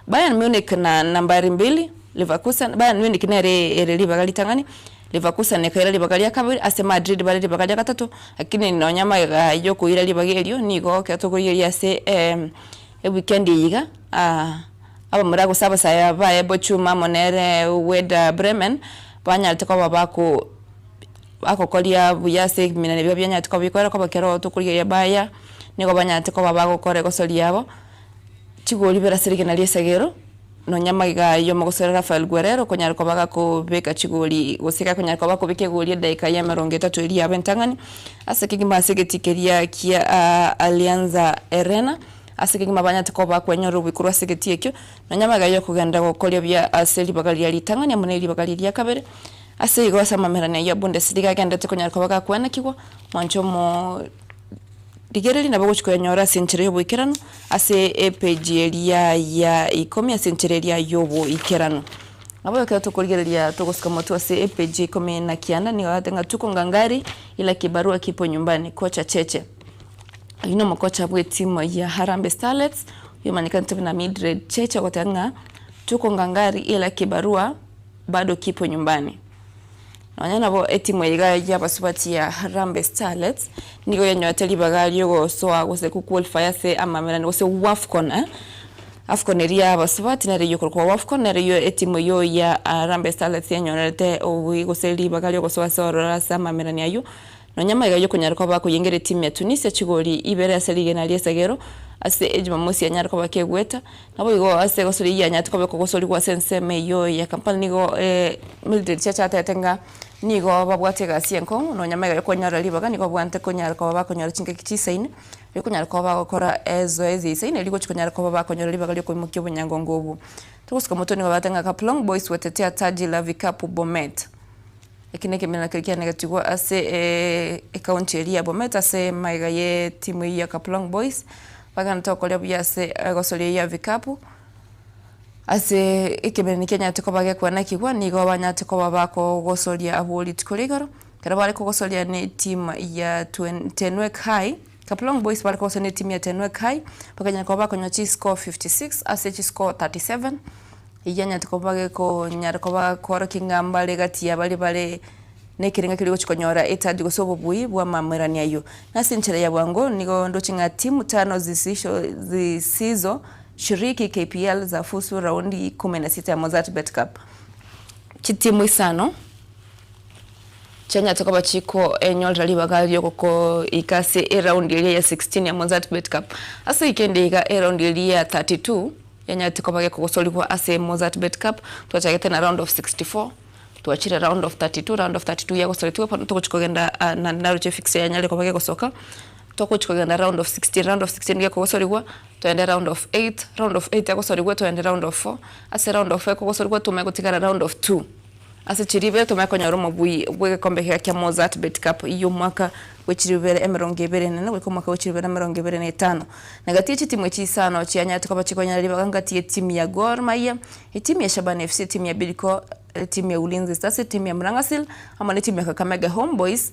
Speaker 18: Bayern Munich na nambari mbili, Leverkusen, Bayern Munich nere ere ribaga ritang'ani, Leverkusen ekaira ribaga ria kabere, ase Madrid bare ribaga ria gatato, lakini nonya magega yokoira ribaga erio nigo ekero tokorigereria ase ewikendi eye iga, abamura gose abasae baye Bochum amo nere Werder Bremen, banyarete koba bako bagokoria buya ase ebiminani ebio bianyarete koba bikore koba ekero tokorigereria Bayer, nigo banyarete koba bagokora egoso riabo. Chigori bire ase rigena ri'esegero, nonya amaiga ayio omogosore Rafael Guerrero okonyara koba gakobeka chigori gose gakonyara koba akobeka egori edaika y'emerongo etato eria yabo entang'ani, ase kegima ase egetii keria kia Alianza Arena, ase kegima banyarete koba bakwenyorera obuya korwa ase egetii ekio, nonya amaiga y'okogenda gokoria buya ase ribaga riria ritang'ani amo ne ribaga riria ria kabere. Ase igo ase amamerano ayio a Bundesliga agenderete konyara koba gakwanekigwa, mwanche omo. Rigereria nabo ogochia koyanyora ase enchera y'oboikeranu ase epeji eria ya ikomi ase enchera eria y'oboikeranu. Nabo ekero tokorigereria togosuka motwe ase epeji ya ikomi na kianda nigo agoteba ng'a tuko ngangari ila kibarua kipo nyumbani kocha Cheche. Oyio na omokocha bw'etimu ya Harambee Starlets oyomanyekanete buna Mildred Cheche ogoteba ng'a tuko ngangari ila kibarua bado kipo nyumbani. Nonya nabo etimu eye iga y'abasubati ya Harambee Starlets nigo yanyorete ribaga riogosoa gose ko qualify ase amamerani gose Wafcon eh, Afcon eria y'abasubati nere eyio ekorokwa Wafcon nere eyio etimu eyio ya Harambee Starlets yanyorete obobui gose ribaga riogosoa ase ororo ase amamerani ayio. Nonya amaiga y'okonyara koba bakoyengera etimu ya Tunisia chigori ibere ase rigena ri'esegero ase ejumamosi yanyare koba kegoeta. Naboigo ase egosori eyio yanyarete koba ekogosorigwa ase ensemo eyio ya Kampala nigo Mildred Chacha atebete ng'a nigo babwate egasi enkong'u nonya amaiga y'okonyora ribaga nigo babwate konyara koba bakonyora chingaki chisaine rikonyara koba bagokora ezoezi eisaine erio gochia konyara koba bakonyora ribaga riokoimokia obonyangongo obwo. Togosuka motwe nigo babwate ng'a Kaplong Boys wetetea taji la vikapu Bomet. Eki nekeminwa keria kianegetigwe ase ecounty eria ya Bomet ase magega ye timu eyio ya Kaplong Boys, bagenderete gokoria buya ase egosoria eyio ya vikapu, ase ekemerero kianyarete koba gekwanekigwa nigo banyarete koba bakogosoria abwo rituko ria igoro, ekero bare kogosoria ne etimu ya Twen Tenwek High, Kaplong Boys bare kogosoria ne etimu ya Tenwek High, bakanyara koba bakonyora chiscore 56 ase chiscore 37. Eyio anyarete koba gekonyara koba kworokia ng'a mbare gati ya baria bare nekerengo keria ogochia konyora etaji gose obobui bw'amamerani ayio. Na ase enchera ya bwango nigo ndoche ng'a timu tano zisisho zisizo shiriki KPL zafusu raundi kumi na sita ya Mozzart Bet Cup. Chitimu isano chianyarete koba chikoenyorera ribaga riogokoika ase eraundi eria ya 16 ya Mozzart Bet Cup. Ase ekende iga eraundi eria ya 32 Yanyarete koba gekogosorigwa ase Mozzart Bet Cup, twachagete na round of 64, twachire round of 32, round of 32 yagosoretigwe bono togochi kogenda na naroche fixture yanyarire koba gegosoka, togochi kogenda round of 16, round of 16 gekogosorigwa, togende round of 8, round of 8 yagosorigwa togende round of 4, ase round of 4 ekogosorigwa tomanye gotigara round of 2. Ase chiria ibere tomanye konyora omobui bw'egekombe keria kia Mozzart Bet Cup y'omwaka bwe chiria ibere emerongo ebere na ene goika omwaka bwe chiria ibere emerongo ebere na etano. Na gati ye chitimu echi isano chianyarete koba chikonyora ribaga ngati y'etimu ya Gor Mahia, etimu ya Shabana FC, etimu ya Bidco, etimu ya Ulinzi Stars, etimu ya Murang'asil amo netimu ya Kakamega Homeboyz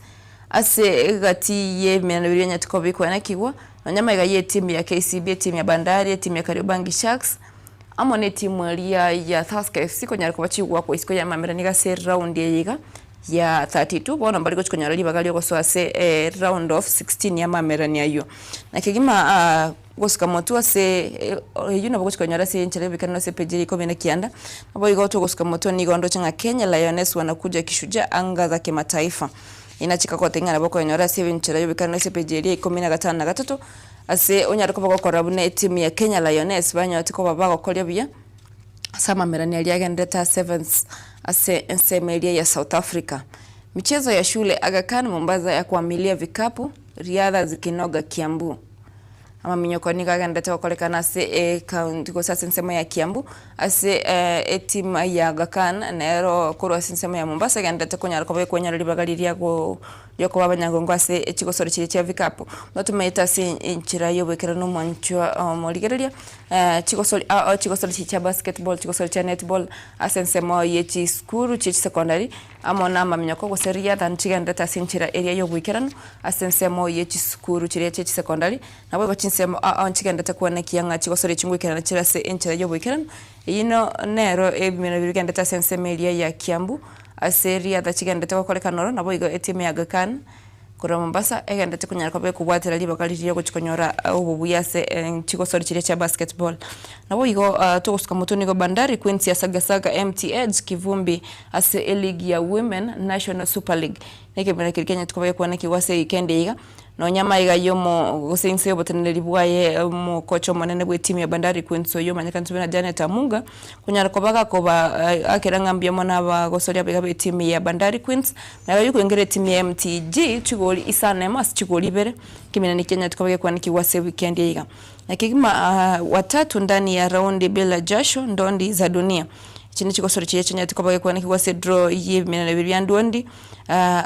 Speaker 18: ase egati y'ebimeneno biria bianyarete koba bikwenekigwa, nonya amaiga y'etimu ya KCB, etimu ya Bandari, etimu ya Kariobangi Sharks, Amo netimu eria ya Tusker FC konyara koba chigwakwa isiko y'amamera nigo ase round eye iga ya 32 bono mbari gochi konyora ribaga riogosoa ase round of 16 y'amamerani ayio. Na kegima gosuka motwe ase eyio nabo ogochi konyora ase enchera y'oboikeranu ase epeji ya ikomi na kianda, naboigo togosuka motwe nigo ndoche ng'a Kenya Lioness wanakuja kishujaa anga za kimataifa. Inachika goteba ng'a nabo okonyora ase enchera y'oboikeranu ase epeji eria ya ikomi na gatano na gatato. Ase onyare koba gokora buna etimu ya Kenya Lioness banyorete koba bagokoria buya ase amamerani aria agenderete a Sevens ase ensemo eria ya South Africa. Michezo ya shule Aga Khan Mombasa yakwamilia vikapu, riadha zikinoga Kiambu. Amaminyoko nigo agenderete gokorekana ase ecounty gose ase ensemo ya Kiambu ase etimu ya Aga Khan nero korwa ase ensemo ya Mombasa egenderete konyara koba ekwenyora ribaga riria riokoba abanyagongo ase chigosori chiria chia vikapu. Notomaete ase enchera yoboikeranu omwanchwa omorigereria chigosori ao chigosori chiria chia basketball, chigosori chia netball ase ensemo ye chisukuru chie chisecondary amo na amaminyoko gose riadha nchigenderete ase enchera eria yoboikeranu ase ensemo ye chisukuru chiria chie chisecondary, naboigo chinsemo ao nchigenderete kwenekia ng'a chigosori chingoikerana chire ase enchera y'oboikeranu. Eyio nero ebimeno biria bigenderete ase ensemo eria ya Kiambu, ase riadha chigenderete gokorekana oro, naboigo etimu ya Aga Khan korwa Mombasa egenderete konyara koba ekobwatera ribaga riria ogochia konyora obobuya ase chigosori chiria chia basketball. Naboigo togosuka motwe nigo Bandari Queens ya Sagasaga MT Edge Kivumbi ase eligi ya Women National Super League. Nekemina keria kianyarete koba gekwanekigwa ase ewikendi eye iga, nonya amaiga y'omo gose inse y'oboteneneri bwaye omokocha omonene bw'etimu ya Bandari Queens oyio omanyekanete buna Janet Amunga, konyara koba gakoba akera ng'a mbuya mono abagosoria abaiga b'etimu ya Bandari Queens, naye oyio koingera etimu ya MTG chigori isano emo ase chigori ibere, ekemina nikianyarete koba gekwanekigwa ase ewikendi eye iga. Na kegima watatu ndani ya raundi bila jasho ndondi za dunia. Echi nechigosori chiria chianyarete koba gekwanekigwa ase edraw y'ebimenero ebi bia ndondi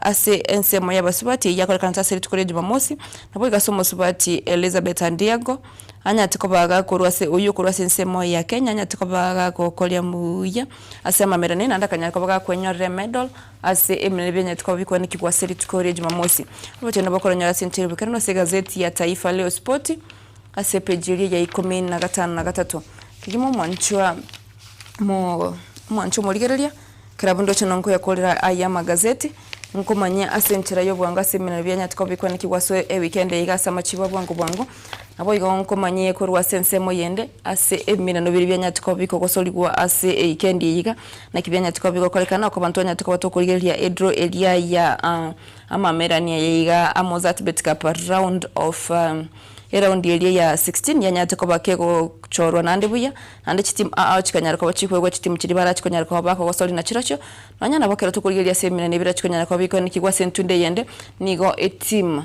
Speaker 18: ase ensemo y'abasubati eyio yakorekana ase rituko ria jumamosi, naboigo ase omosubati Elizabeth Andiago anyarete koba gakorwa ase oyio okorwa ase ensemo ya Kenya anyarete koba gagokoria buya ase amamerani naende akanyara koba gakwenyorera emedal ase ebimenero bianyarete koba bikwanekigwa ase rituko ria jumamosi. Obochenu bokoronyora ase enchera y'oboikeranu ase egazeti ya Taifa Leo Spoti ase epeji eria ya ikomi na gatano na gatato. Kegima omwanchwa mo omwanchwa omorigereria, kera bunde oche nonkoyakorera aya amagazeti, nkomanye ase enchera y'obwango ase emenero bianyarete koba bikwanekigwa ase eweekend eye iga ase amachibo a bwango bwango, naboigo nkomanyie korwa ase ensemo eyende ase ebimeneno biria bianyarete koba bikogosorigwa ase eweekend eye iga, naki bianyarete koba bigokorekana oko abanto banyarete koba tokorigereria edraw eria ya amamerani aya iga a Mozzart Bet Cup round of Eraundi eria ya 16 yanyarete koba kegochorwa naende buya, naende chitimu ao chikanyara koba chikoegwa chitimu chiria barache konyara koba bakogosoria na chirochio. Nonya nabo ekero tokorigereria ase eminene ebere chikonyara koba bikoenekigwa ase entunde eyende, nigo etimu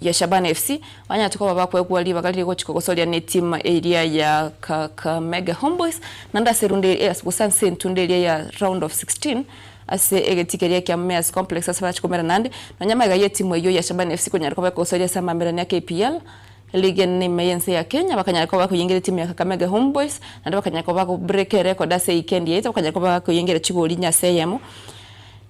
Speaker 18: ya Shabana FC banyarete koba bakoegwa ribaga riria gochia kogosoria na etimu eria ya Kakamega Homeboyz, naende ase erunde gose ase entunde eria ya round of 16 Ase egetii keria kia Mumias Complex ase barache komera naende, nonya magega y'etimu eyio ya Shabana FC konyara koba ekogosoria ase amamerani a KPL, Ligi enene ime y'ense ya Kenya, bakanyara koba bakoyengera etimu ya Kakamega Homeboyz, naende bakanyara koba bago break erecord ase eikendi yaito, bakanyara koba bakoyengera chigoli inye ase eyemo.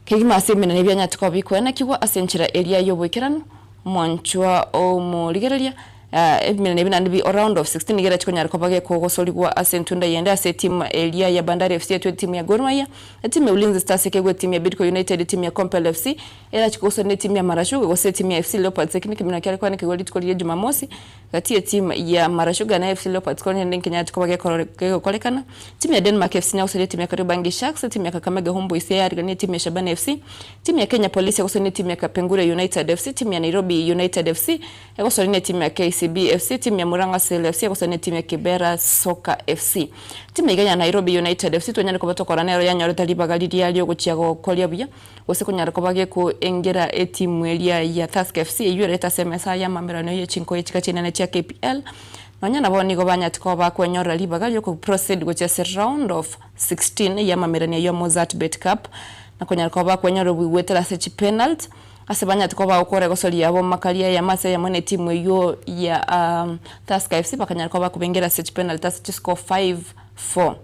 Speaker 18: Kegima ase emenene ebianyarete koba bikoenekigwa ase enchera eria y'oboikeranu, omwanchwa omorigereria, Ebimeneno ebi naende bi round of 16 nigo erache konyara koba gekogosorigwa ase entunda eyende ase etimu eria ya Bandari FC etwe etimu ya Gor Mahia, etimu ya Ulinzi Stars ekegwa etimu ya Bidco United, etimu ya Compel FC erache kogosori na etimu ya Mara Sugar gose etimu ya FC Leopards. Eki nekemeneno kiare koanekigwa rituko riria Jumamosi gati y'etimu ya Mara Sugar na FC Leopards korende nkenyarete koba gegokorekana. Timu ya Denmark FC nyagosoria etimu ya Kariobangi Sharks, etimu ya Kakamega Homeboyz eyariganie etimu ya Shabana FC, timu ya Kenya Police yagosoria na etimu ya Kapenguria United FC, timu ya Nairobi United FC Egosori netimu ya KCB FC, timu ya Murang'a Seal FC egosori netimu ya Kibera Soccer FC. Timu iga ya Nairobi United FC twanyare koba tokora nero yanyorete ribaga riria riogochia gokoria buya gose konyara koba gekoengera etimu eria ya Tusker FC eyio erete ase emesa y'amamerano ye chinkoye chika chinene chia KPL. Nonya nabo nigo banyarete koba bakwenyorera ribaga rioko proceed gochia ase round of 16 y'amamerano ayio ya Mozzart Bet Cup na konyara koba bakwenyorera oboigwetera ase chipenalty Ase banyarete koba bagokora egosori yabo makari ayamo ase eyemo netimu eyio ya Tusker FC bakanyara koba bakobengera ase chipenalty ase chiscore 5-4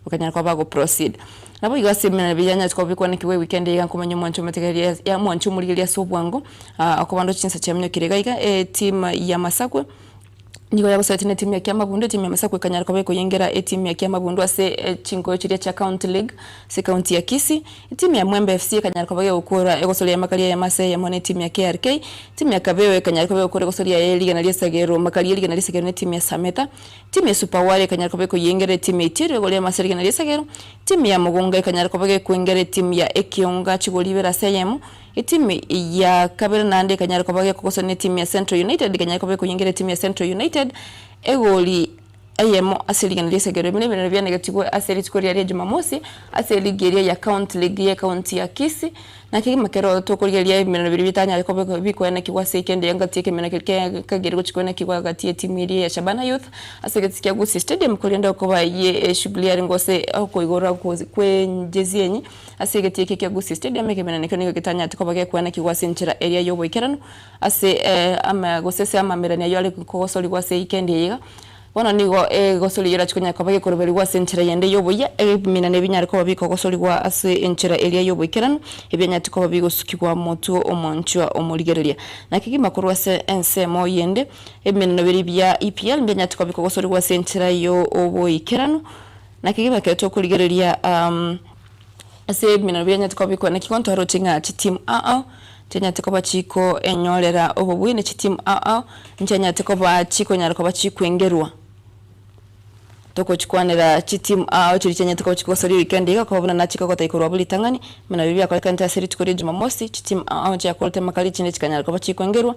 Speaker 18: bakanyara koba bago proceed. Naboigo ase ebimenero biria yanyarete koba bikwanekigwa eweekend eye iga nkomanya omwancho omotegereria omwancho omorigereria ase obwango okoba ndo chinsa chiaminyokire iga iga etimu ya Masakwe Nigo yagosoetie netimu ya Kiamabundu, etimu ya Masaku ekanyara koba ekoyengera etimu ya Kiamabundu ase chinkoyo chiria chia County League ase ekaunti ya Kisii. Etimu ya Mwembe FC ekanyara koba gegokora egosoria amakari ayamo ase eyemo na etimu ya KRK. Etimu ya Kabeo ekanyara koba egokora egosoria yaye rigena ri'esagero makari ye rigena ri'esagero na etimu ya Sameta. Etimu ya Super Ware ekanyara koba ekoyengera etimu ya Itiru egori amo ase rigena ri'esagero. Etimu ya Mugunga ekanyara koba gekoengera etimu ya Ekionga chigori ibere ase eyemo. Etimu ya kabere naende ekanyara koba gekogosana netimu ya Central United, ekanyara koba ekoyengera etimu ya Central United egoli. Eyemo ase rigena ri'esegero ime nebineno bianegetigwe ase rituko riria ria Jumamosi ase eligi eria ya County League y'ecounty ya Kisii, na kegima kero tokorigereria ebimeneno biria bitanyare koba bikoenekigwa ase ekende engati ekemeno keria kegere gochia koenekigwa gati y'etimu eria ya Shabana Youth ase egetisi kia Gusii Stadium korende okoba ye eshughuli yarenge gose okoigora kwe jezi enye ase egetii eke kia Gusii Stadium ekemeneno ekio nigo getanyarete koba gekoenekigwa ase enchera eria y'oboikeranu ase ama gose ase amamerani ayio are kogosorigwa ase eikendi eye iga. Bono nigo egosoria erache konyara koba gekoroberigwa ase enchera yende y'oboyia, ebimina nebinyare koba bikogosorigwa ase enchera eria y'oboikeranu, ebianyarete koba bigosukigwa motwe omwanchwa omorigereria. Na kegima korwa ase ensemo yende, ebimeneno biria bia EPL mbianyarete koba bikogosorigwa ase enchera y'oboikeranu, na kegima ekero tokorigereria ase ebimeneno bianyarete koba bikoena naki ntwaroche ng'a chitimu ao ao chianyarete koba chikoenyorera obobui ne chitimu ao ao nchianyarete koba chikonyara koba chikwengerwa. Togochikwanera chitimu ao chiria chianyarete koba chikogosoria ewikendi iga koba buna nachika gotebia korwa abwo ritang'ani, buna biria biakorekanete ase rituko ria jumamosi, chitimu ao ao nchiakorete amakari chinde chikanyara koba chikwengerwa.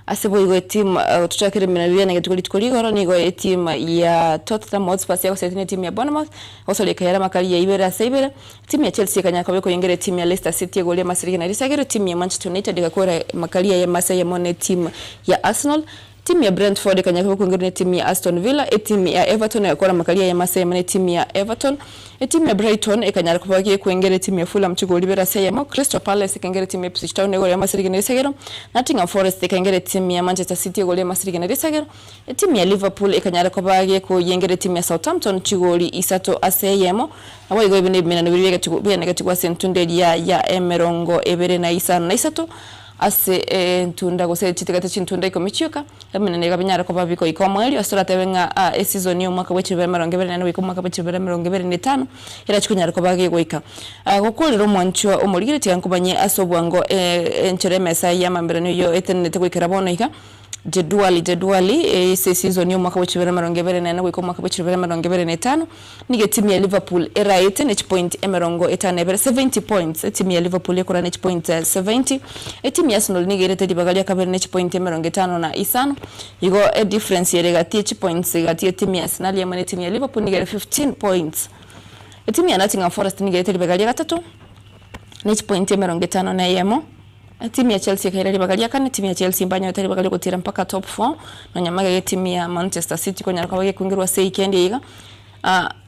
Speaker 18: Ase boigo etimu tochakere ebimenero biane rituko rituko rigoro nigo etimu ya Tottenham Hotspurs yagoseretie na etimu ya Bournemouth, gosoria ekayera amakari ya ibere ase ibere. Etimu ya Chelsea ekanyara koba ekoyengera etimu ya Leicester City egori amase rigena risagero, etimu ya Manchester United egakora makari aye amase ayemo na etimu ya Arsenal. Etimu ya Brentford ekanyara koba ekoengerwa na etimu ya Aston Villa, etimu ya Everton egakora amakari aye amase ayemo na etimu ya Everton. Etimu ya Brighton ekanyara koba gekwengera etimu ya Fulham chigori ibere ase eyemo, Crystal Palace ekengera etimu ya Ipswich Town egori amase rigena risegero, Nottingham Forest ekengera etimu ya Manchester City egori amase rigena risegero, Etimu ya Liverpool ekanyara koba gekoyengera etimu ya Southampton chigori isato ase eyemo. Naboigo ebi nebimeneno biria bianegetigwe ase entunda eria ya emerongo ebere na isano na isato, Ase entunda gose chitigete chintunda ikomi chioka, ebimeneno iga binyare koba bikoika omoerio, ase toratebe ng'a a esizoni y'omwaka bwe chibere emerongo ebere na ene goika omwaka bwe chibere emerongo ebere na etano, erachi konyara koba gegoika. Gokorera omwanchwa omorigire tiga nkomanye ase obwango enchera emesa y'amamberano eyio etenenete goikera bono iga. Jedwali Jedwali ase esizoni y'omwaka bwe chibere emerongo ebere na ene goika omwaka bwe chibere emerongo ebere na etano, Nigo etimu ya Liverpool eraete ne chipointi emerongo etano na ebere, 70 points. Etimu ya Liverpool ekora ne chipointi 70. Etimu ya Arsenal nigo erete ribaga ria kabere ne chipointi emerongo etano na isano. Igo edifference ere gati ye chipoints gati ye timu ya Arsenal amo ne etimu ya Liverpool nigo ere 15 points. Etimu ya Nottingham Forest nigo erete ribaga ria gatato ne chipointi emerongo etano na eyemo. Etimu ya Chelsea ekaira ribaga ria kane, etimu ya Chelsea mbanyorete ribaga riogotira mpaka top four, nonya magega etimu ya Manchester City konyara koba gekoingerwa ase eikendi eye iga,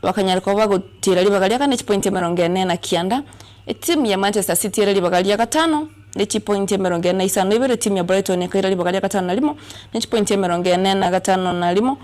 Speaker 18: bakanyara koba bagotira ribaga ria kane chipointi emerongo ene na kianda, etimu ya Manchester City ere ribaga ria gatano ne chipointi emerongo ene na isano na ibere, etimu ya Brighton ekaira ribaga ria gatano na rimo ne chipointi emerongo ene na gatano na rimo.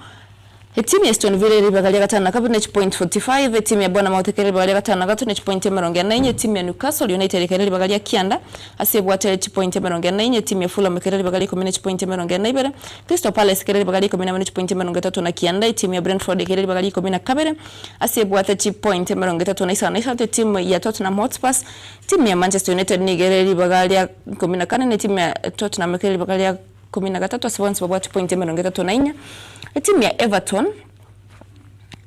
Speaker 18: Etimu ya Aston Villa ere ribaga ria gatano na kabere ne chipoint 45, etimu ya Bournemouth ekere ribaga ria gatano na gatato ne chipoint emerongo ene na inye, etimu ya Newcastle United ekere ribaga ria kianda ase ebwate chipoint emerongo ene na inye, etimu ya Fulham ekere ribaga ria ikomi ne chipoint emerongo ene na ibere, Crystal Palace ekere ribaga ria ikomi na emo ne chipoint emerongo etato na kianda, etimu ya Brentford ekere ribaga ria ikomi na kabere ase ebwate chipoint emerongo etato na isano na isato, etimu ya Tottenham Hotspurs, etimu ya Manchester United nigo ere ribaga ria ikomi na kane na etimu ya Tottenham ekere ribaga ria Ikomi na gatato ase bonsi babwate chipointi emerongo etato na inya. Etimu ya Everton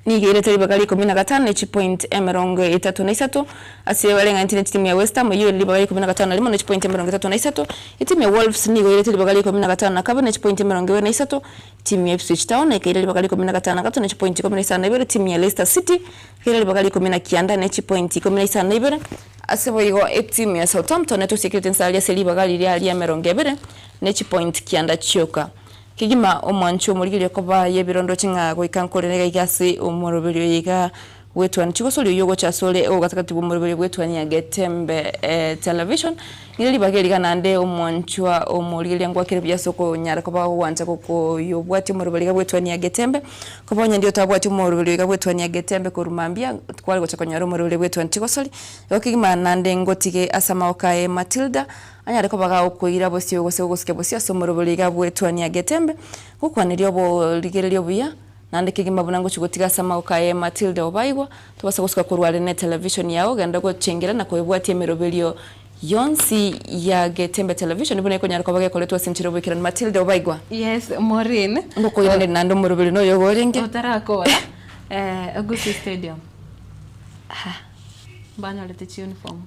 Speaker 18: nigo eirete ribaga ria ikomi na gatano ne chipointi emerongo etato na isato, ase bareng'anetie ne chitimu ya West Ham eyio ere ribaga ria ikomi na gatano na rimo ne chipointi emerongo etato na isato. Etimu ya Wolves nigo eirete ribaga ria ikomi na gatano na kabere ne chipointi emerongo ebere na isato. Etimu ya Ipswich Town ekaira ribaga ria ikomi na gatano na gatato ne chipointi ikomi na isano na ibere. Etimu ya Leicester City ekaira ribaga ria ikomi na kianda ne chipointi ikomi na isano na ibere. Ase boigo etimu ya Southampton etosiekerete ensari ase ribaga riria ri'emerongo ebere ne chipointi kianda chioka. Kegima omwanchi omorigereria okoba y'ebirondoche ng'a goika nkorere iga iga ase omoroberio oyo iga bw'etuani chigosori oyio ogocha asore ogatagati bw'omoroberio bw'etuani ya Getembe Television. Ng'ire ribaga eri iga naende omwanchwa omorigereria ngwakere buya ase okonyara koba ogwancha gokoyobwatia omoroberio iga bw'etuani ya Getembe. Koba onye ndio otabwati omoroberio iga bw'etuani ya Getembe korwa mambia kware gocha konyora omoroberio bw'etuani chigosori. Igo kegima naende ngotige ase amaboko aye Matilda Anyare koba gagokoira bosio gose gogosukia bosio ase omorobori iga bw'etuani getembe, gokwaneria oborigereria obuya, naende kegima buna ngochia gotiga ase amagoko aye Matilda Obaigwa, tobasa gosuka korwa are ne television yao, genda gochengera na koebwatia emeroberio yonsi ya Getembe Television buna ekonyara koba gekoretwa ase enchera y'oboikeranu. Matilda Obaigwa.
Speaker 2: Yes, Maureen.
Speaker 18: Ngokoiraneria naende omoroberi noyo igo orenge.
Speaker 2: Otarakora, eh, Gusii Stadium. Aha. Mbanyorete chiuniform.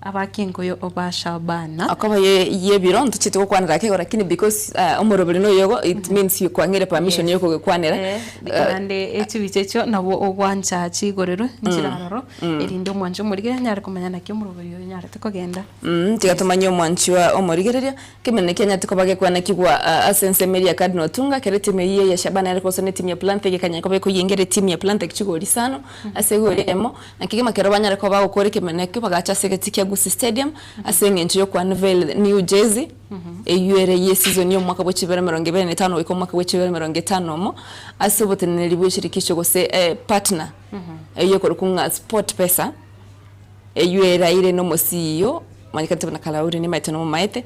Speaker 2: Abakingoyo ba Shabana.
Speaker 18: Okoba ye yebiro ntochiete gokwanera ake igo lakini because omoroberi noyogo it means you kwang'ire permission
Speaker 2: Yes.
Speaker 18: yokogekwanera.
Speaker 2: Eh, naende echibicha echio nabo ogwancha chigorerwe nchire aroro, erinde omwanche omorigereria anyare komanya naki omoroberi oyo onyarete kogenda.
Speaker 18: Tiga tomanye omwanchi wa omorigereria, Kemene kianyarete koba gekwanekigwa ase ensemo eria ya Cardinal Otunga, kera etimu eyio ya Shabana yare kogosana etimu ya Plantec ekanyara koba ekoyengera etimu ya Plantec chigori isano ase egori eyemo, na kegima kero banyare koba bagokora ekemene ekio bagacha ase egetii kia Gusii Stadium ase eng'encho ya okounveil new jersey eyio ere ye season ya omwaka bwe chibere emerongo ebere na etano goika omwaka bwe chibere emerongo etano omo ase oboteneneri bwe shirikisho gose partner eyio ekorokwa ng'a SportPesa. Eyio eraire nomosiiyo, manyekete buna Kalauri nimaete nomomaete,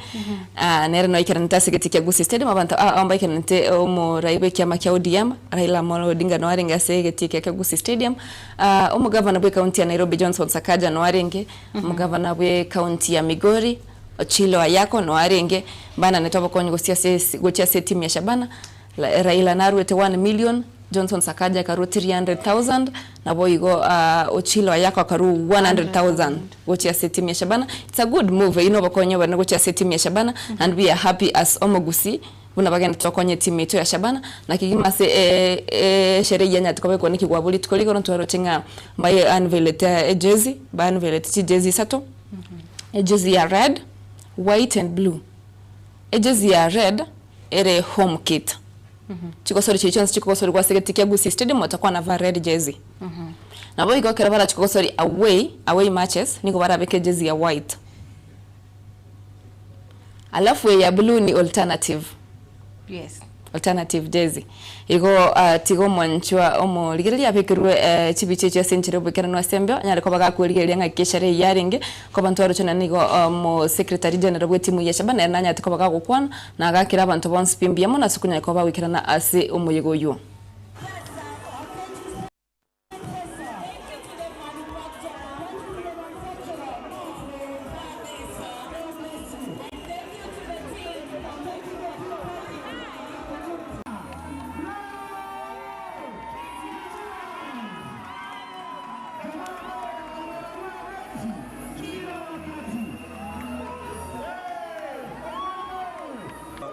Speaker 18: ah, nere noikeranete ase egeti kia Gusii Stadium, abanto aa baikerante omorai bw'ekiama kia ODM, Raila Amolo Odinga noo arenge ase egeti ekia kia Gusii Stadium, ah, omogavana bw'ecounty ya Nairobi Johnson Sakaja noo arenge, omogavana bw'ecounty ya Migori, Ochilo Ayako noo arenge, mbananete obokonyi gosia ase esi gochia ase etimu ya Shabana, Raila naruete 1 million, Johnson Sakaja akarua 300,000, naboigo Ochilo Ayako akarua 100,000 gochia ase etimu ya Shabana. It's a good move, eyio nobokonyi obonene gochia ase etimu ya Shabana and we are happy as omogusii buna bagende tokonye etimu yaito ya Shabana na kegima ase esherehe eyio yanyarete koba ekwane kigwa abwo rituko rigoro ntwaroche ng'a mbaye unveilete ejezi, ba unveilete chijezi isato, ejezi ya red, white and blue. Ejezi ya red ere home kit. Chigosori chiria chionsi chikogosorigwa ase egeti kia Gusii Stadium otakwana vaa red jersey. Naboigo ekero barachi kogosori away, away matches, nigo barabeke ejezi ya white. Alafu eya blue ni alternative.
Speaker 2: Yes.
Speaker 18: Alternative jersey. Igo tiga omwanchwa omorigereria abekerwe chibicha echio ase enchera y'oboikeranu ase embeo, anyare koba gakwerigereria ng'aki esherehe eyio yarenge, koba ntwaroche naende nigo omosecretary general bw'etimu ya Shabana ere nanyarete koba gagokwana, na agakera abanto bonsi pi mbuya mono ase okonyara koba bagoikerana ase omoyega oyio.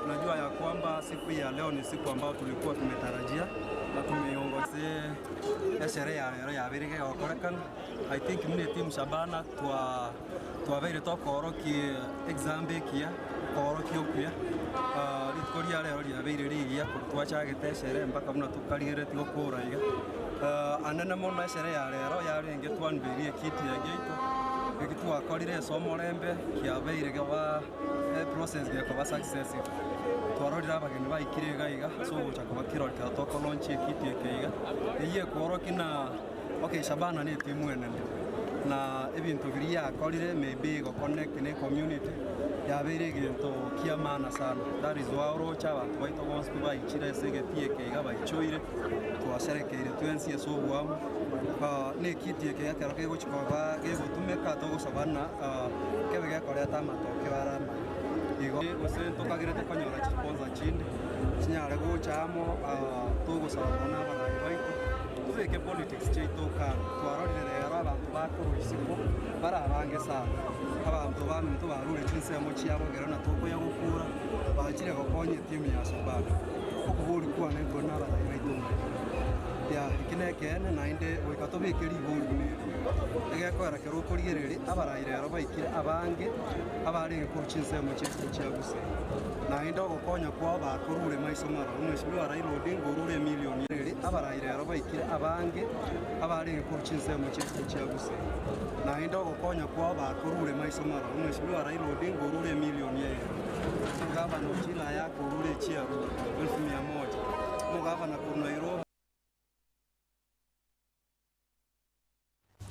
Speaker 19: Najua ya kwamba siku ya leo ni siku ambayo tulikuwa tumetarajia na tumeiongoze esherehe ya rero yabeire gegokorekana. I think muna etimu Shabana twa twabeire tokorokia example ekiya korokia okuya Ah, rituko ria rero riabeire rigiya korwa twachagete esherehe mpaka buna tokarigereretie gokora iga. Ah, anene mono esherehe ya rero yarenge twanberie ekiti eye giaito eki twakorire ase omorembe kiabeire geba eprocess gekoba successful. Twarorire abageni baikire iga iga ase ogocha koba kirori kero tokolaunch ekiti eke iga, eyio ekworokia na okay Shabana na etimu enene, na ebinto biria yakorire maybe egoconnect na ecommunity, yabeire egento kia maana sana. That is why oroche abanto baito bonsi pi baichire ase egetii eke iga baichoire, twasherekeire twensi ase oboamo, na ekiti eke ekero kegochi koba gegotumeka togosaba ng'a kebe gekoreta amatokeo are amaya. Igo gose ntokagerete konyora chisponsor chinde, chinyare gocha amo togosaba mono abarai baito, tobeke politics chiaito kando. Twarorire rero abanto bakorwa isiko bare abange sana, abanto baminto barure chinsemo chiabo ekero na tokoya gokura, bachire gokonya etimu ya Shabana. Okobori kwane nkore na abarai baito ng'a ya eki nekeene naende goika tobeke rigori buna eri. Egekoera kero okorigereria abarai rero baikire abange. abarenge korwa chinsemo chiaito chia Gusii, naende ogokonya kwao bakorure maiso maroro. Omweshimiwa Raila Odinga orure emilioni ere abarai rero baikire abange abarenge korwa chinsemo chiaito chia Gusii, naende ogokonya kwao bakorure maiso maroro. Omweshimiwa Raila Odinga orure emilioni ere Gavana Ochilo Ayaka orure echiaru elfu mia moja, omogavana korwa Nairobi.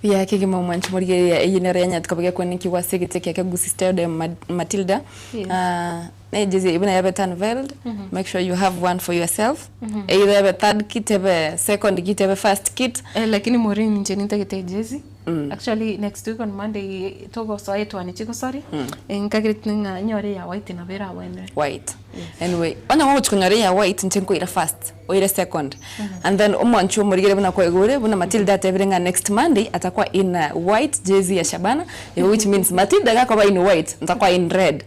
Speaker 18: Buya kegima omwanchi morigereria eyio nero yanyarete koba gekwenekigwa ase egete kia Gusii Stadium Matilda.
Speaker 2: Yes.
Speaker 18: Ah, Na ejezi eyio buna yabete unveiled, make sure you have one for yourself, either ebe third kit, ebe second kit, ebe first kit.
Speaker 2: Lakini Maureen inche nintagete ejezi, actually next week on Monday togosoa etwani chigosori, nkagerete ng'a nyore eya white nabo erabwenere.
Speaker 18: White. Anyway, onye gogochia konyora eya white inche nkoira first, oire second. And then omwanchi omorigere buna kwaigure, buna Matilda atebire ng'a next Monday atakwa in white jersey ya Shabana, which means Matilda gakoba in white, ntakwa in red.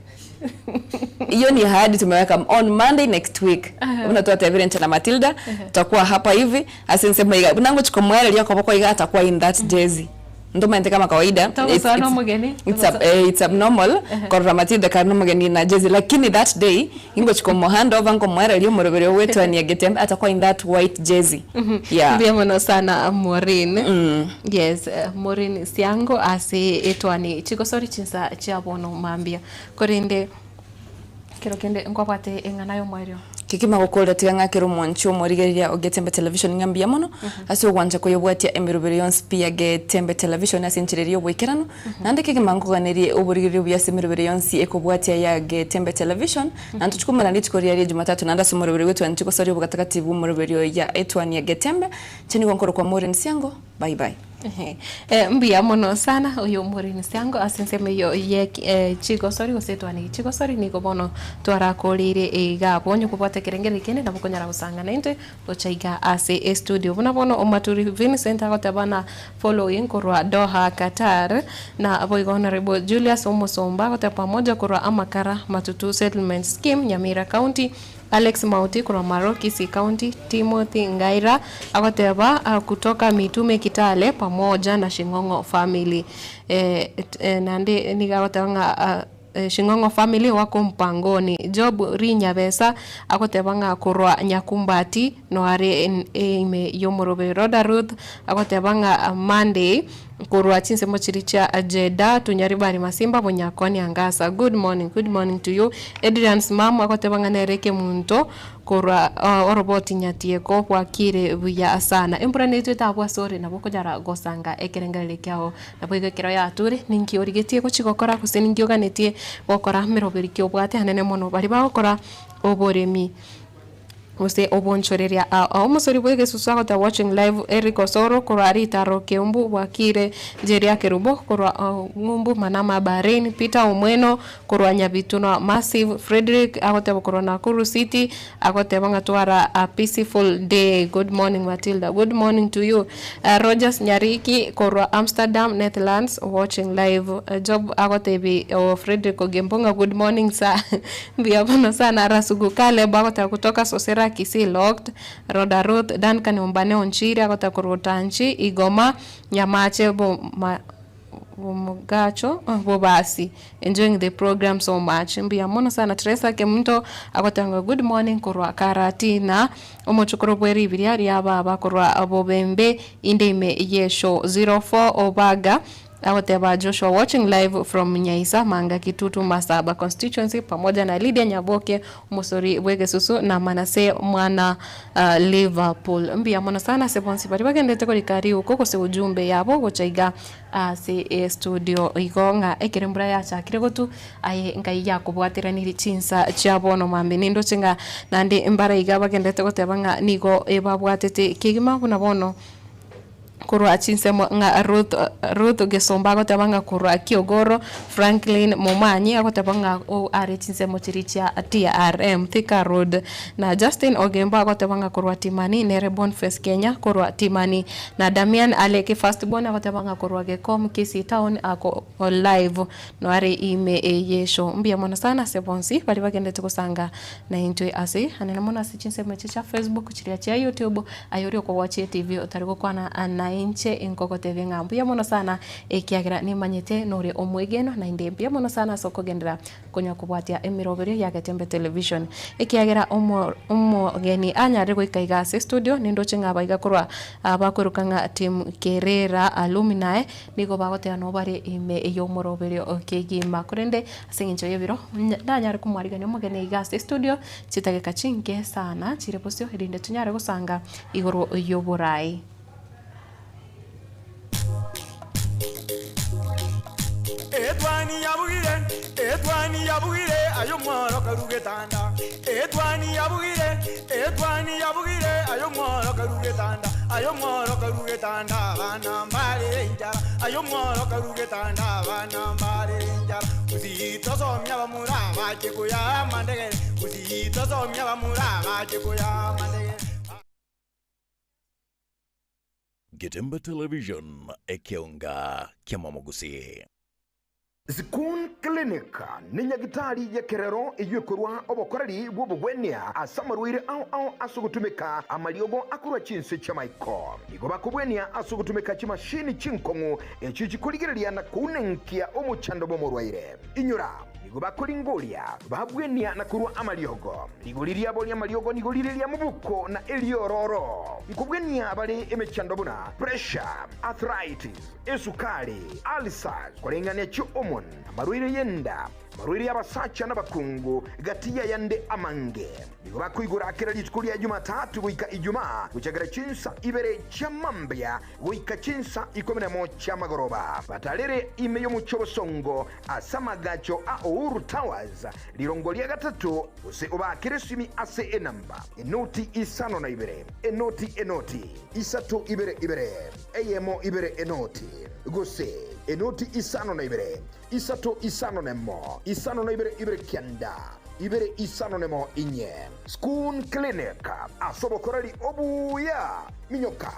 Speaker 18: Hiyo ni ahadi tumeweka on Monday next week. Buna twatebire inche na Matilda, tutakuwa hapa hivi, ase ensemo iga, buna ngochia komoereria okoboko iga atakuwa in that jersey. Ntomaete kama kawaida, it's,
Speaker 2: Togosoa na
Speaker 18: it's,
Speaker 2: omogeni,
Speaker 18: it's, ab, eh, it's abnormal korora Matilda kare na omogeni na jersey, lakini that day ingochia komo hand over nkomoereria omoroberi ogwetwania getembe atakuwa in that white jersey. Yeah.
Speaker 2: Mbuya mono sana Maureen. Yes, Maureen Siango ase etwani chigosori chinsa chia bono mambia. Korende kero kende nkwabwate eng'ana y'omoerio.
Speaker 18: Kegima gokorera tiga ng'akere omwanchi omorigereria o Getembe Television ng'a mbuya mono ase ogwancha koyebwatia emerobero yonsi pi ya Getembe Television ase enchera eria y'oboikeranu, naende kegima nkoganerie oborigereria obuya ase emerobero yonsi ekobwatia ya Getembe Television, naende tochie komana rituko riria ria Jumatatu naende ase omorobero bw'etwani chigosoria obogatagati bw'omoroberio ya etwani ya Getembe. Inche nigo nkorokwa Maureen Siango. Bye bye.
Speaker 2: Mbuya mono sana oyo Maureen Siango ase ensemo eyio ye chigosori gose etwani chigosori nigo bono twarakoreire iga abwo onye kobwate ekerengererio kende nabo okonyara gosanga naintwe gocha iga ase estudio. Buna bono Omaturi Vincent agoteba na following korwa Doha Qatar na boigo Honourable Julius Omosomba agoteba pamoja korwa Amakara Matutu Settlement Scheme Nyamira County Alex Mauti korwa Marok, Kisii County, Timothy Ngaira agoteba kutoka Mitume Kitale pamoja na Shing'ong'o family. Naende nigo agoteba ng'a Shing'ong'o family wako mpangoni. Job Rinyabesa agoteba ng'a korwa Nyakumbati noare ime y'omoroberi. Rhoda Ruth agoteba ng'a Monday Korwa chinsemo chiria chia Jeddah, Tunyaribari Masimba Bonyakoni Angasa. Good morning, good morning to you. Adrian Smam agoteba ng'a nere ekemunto korwa oroboti Nyatieko bwakire buya sana. Embura netwete abwo ase ore nabo okonyara gosanga ekerengererio kiao. Naboigo ekero yature ninki origetie gochia gokora gose ninki oganetie gokora meroberi ki obwate anene mono baria bagokora oboremi. Gose obonchoreria ao. Omosori bw'egesusu agoteba watching live Eric Osoro korwa Ritaro Keumbu bwakire Jeria Kerubo korwa Ng'umbu Manama Bahrain Peter Omweno korwa Nyabitunwa Massive Fredrick agoteba korwa Nakuru City agoteba ng'a twara a peaceful day good morning Matilda good morning to you Rogers Nyariki korwa Amsterdam Netherlands watching live Job agotebi Fredrick Ogembo ng'a good morning sir Mbuya mono sana Rasugu Caleb agoteba kutoka Sosera Kisii Locked, Rhoda Ruth, Duncan Ombane Onchiri agoteba korwa Otanchi, Igoma, Nyamache Boma Bomogacho Bobasi enjoying the program so much mbuya mono sana Teresa Kemunto agoteba ng'a good morning korwa Karatina omochokoro bwe ribiria ria baba korwa Bobembe inde ime ye show 04 Obaga Agoteba Joshua watching live from Nyaisa Manga Kitutu Masaba constituency pamoja na Lydia Nyaboke omosori bw'egesusu na Manase mwana Liverpool. Mbuya mono sana ase bonsi baria bagenderete korika riuko gose ujumbe yabo gocha iga ase estudio igo ng'a ekero embura yachakire gotu aye ngai yakobwateranirie chinsa chia bono mambia nindoche ng'a naende mbare iga bagenderete goteba ng'a nigo ebabwatete kegima buna bono. Korwa chinsemo ng'a Ruth, Ruth Gesomba agoteba ng'a korwa Kiogoro, Franklin Momanyi agoteba ng'a o are chinsemo chiria chia TRM, Thika Road, na Justin Ogembo agoteba ng'a korwa Timani, nere Bonface Kenya korwa Timani, na Damian Aleki First Born agoteba ng'a korwa Gekom, Kisii Town ako live noare ime eye show. Mbuya mono sana ase bonsi baria bagenderete gosanga Naintwe ase anene mono ase chinsemo echi chia Facebook, chiria chia YouTube, aye oria okogwachia etv otari gokwana nainche nkogotebia ng'a mbuya mono sana ekiagera nimanyete nore omwegenwa naende mbuya mono sana ase okogenderera konya kobwatia emeroberio ya Getembe Television. Ekiagera omo omogeni anyarire goika iga ase estudio nindoche ng'a abaiga korwa bakweruka ng'a team Kerera Alumni nigo bagoteba nabo bare ime y'omoroberio kegima korende Ase engencho y'ebiro, nanyare komwarigania omogeni iga ase estudio chidageka chinke sana chire bosio erinde tonyare gosanga igoro y'oborai.
Speaker 1: Etwani yabugire. Etwani yabugire ayo mworo karugetanda. Etwani yabugire, etwani yabugire ayo mworo karugetanda. Ayo mworo karugetanda bana mbare injara. Ayo mworo karugetanda bana mbare injara. Usitosomya bamura bache kuya mandegere. Usitosomya bamura bache kuya mandegere.
Speaker 11: Getemba Television, ekeonga kiamamogusi.
Speaker 13: Zikun Clinic nĩ nyagitari ya kerero ĩyuĩkũrwa obokoreri bw'obogwenia ase amarwaire ao ao ase ogotumeka amariogo akorwa chinse chia maiko nigo bakobwenia ase ogotumeka chimashini chinkong'u echio chikorigereria na kounenkia omochando bwa omorwaire inyora nigo bakoringoria babwenia na korwa amariogo rigori riabo ria amariogo nigo rire ria mobuko na eriororo nkobwenia bare emechando buna pressure arthritis esukari ulcers koreng'ania chio hormone amarwaire yenda amarwaire y'abasacha n'abakungu gati yayande amange nigo bakoigora kera rituko ria jumatatu goika ijumaa gochakera chinsa ibere chia mambia goika chinsa ikumi na mo chia magoroba batarere ime y'omuchi obosongo ase amagacho a Uhuru Towers lirongo ria gatatu gose obakere esimi ase enamba enoti isano na ibere enoti enoti isato ibere ibere eyemo ibere enoti gose enoti isano na ibere isato isano nemo isano na ibere ibere kianda ibere isano nemo inye Schoon Clinic asobokoreri obuya minyoka.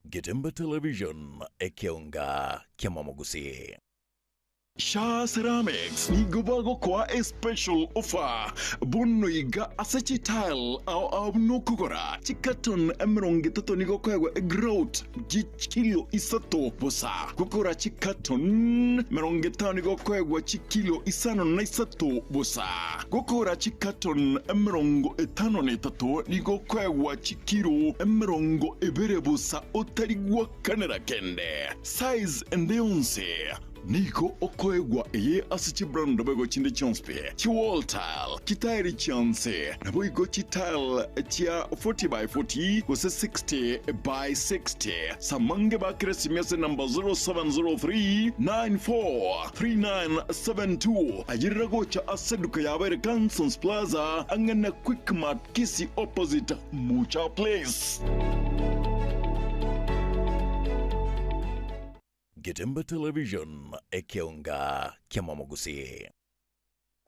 Speaker 11: Getemba Television, ekeonga kiamamogusi.
Speaker 20: Sha Ceramics nigo bagokoa a special offer bono iga ase chitile ao ao buna okogora chicarton emerongo etato nigo okoegwa egrout chikilo isato bosa gokora chicarton emerongo etano nigo okoegwa chikilo isano na isato bosa gokora chicarton emerongo etano na etato nigo okoegwa chikilo emerongo ebere bosa otari gwakanera kende size ende yonsi nigo okoegwa eye ase chibrand boigo chinde chionsi chiwall tile chitairi chionsi naboigo chitile chia 40 by 40 gose 60 by 60 samange bakire simia ase number 0703 94 3972 ayirira gocha ase eduka yabo ere Cansons Plaza ang'e na Quickmart Kisii opposite Mucha Place.
Speaker 11: Getemba Television, ekeonga kiamamogusi.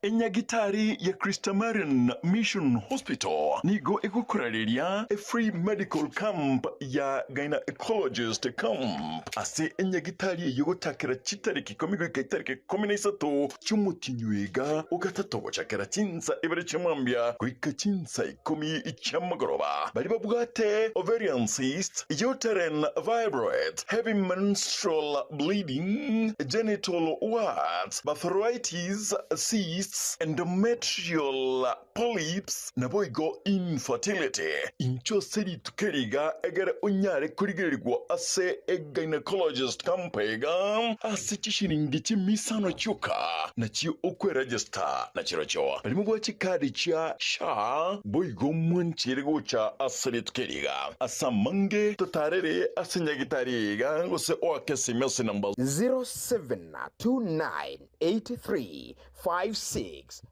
Speaker 20: Enyagitari ya Christamarian Mission Hospital nigo egokorareria a free medical camp ya gynecologist camp ase enyagitari eyio gochakera chitariki ikomi goika etariki ikomi na isato chi'omotinyu iga ogatato gochakera chinsa ibere chiamambia goika chinsa ikomi chiamagoroba. Baria babwate ovarian cyst, uterine fibroids, heavy menstrual bleeding, genital warts, barthoritis, cysts, endometrial polyps, naboigo infertility. Inchuo ase rituko eri iga egere onyare korigererigwa ase egynecologist camp iga ase chishiringi chimisano chioka nachio okweregister nachirochio. Baria mobwate chikadi chia SHA boigo mwanchire gocha ase rituko eri iga. Ase amange totarere ase nyagitari iga gose oake esimi ase number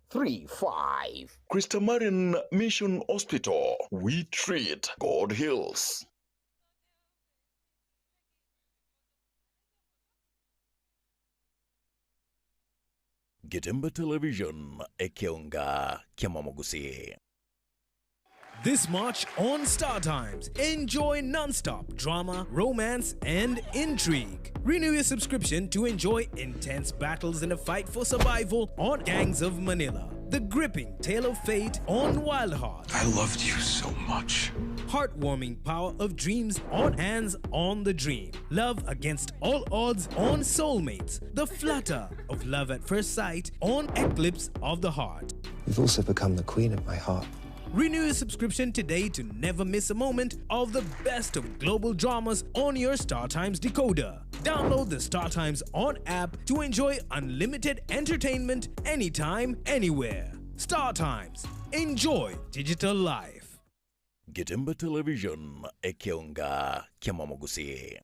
Speaker 13: 0729835635.
Speaker 20: Christamarian Mission Hospital, we treat, God heals.
Speaker 11: Getemba Television, ekeonga kiamamogusi.
Speaker 21: This March on Star Times, enjoy nonstop drama, romance, and intrigue. Renew your subscription to enjoy intense battles in a fight for survival on Gangs of Manila, the gripping tale of fate on Wild Heart.
Speaker 20: I loved you so much.
Speaker 21: Heartwarming power of dreams on Hands on the Dream. Love against all odds on Soulmates. The flutter of love at first sight on Eclipse of the Heart.
Speaker 22: You've also become the queen of my heart.
Speaker 21: Renew your subscription today to never miss a moment of the best of global dramas on your Star Times decoder. Download the Star Times On app to enjoy unlimited entertainment anytime, anywhere. Star Times. Enjoy digital life.
Speaker 11: Getemba Television, ekeonga kiamamogusi.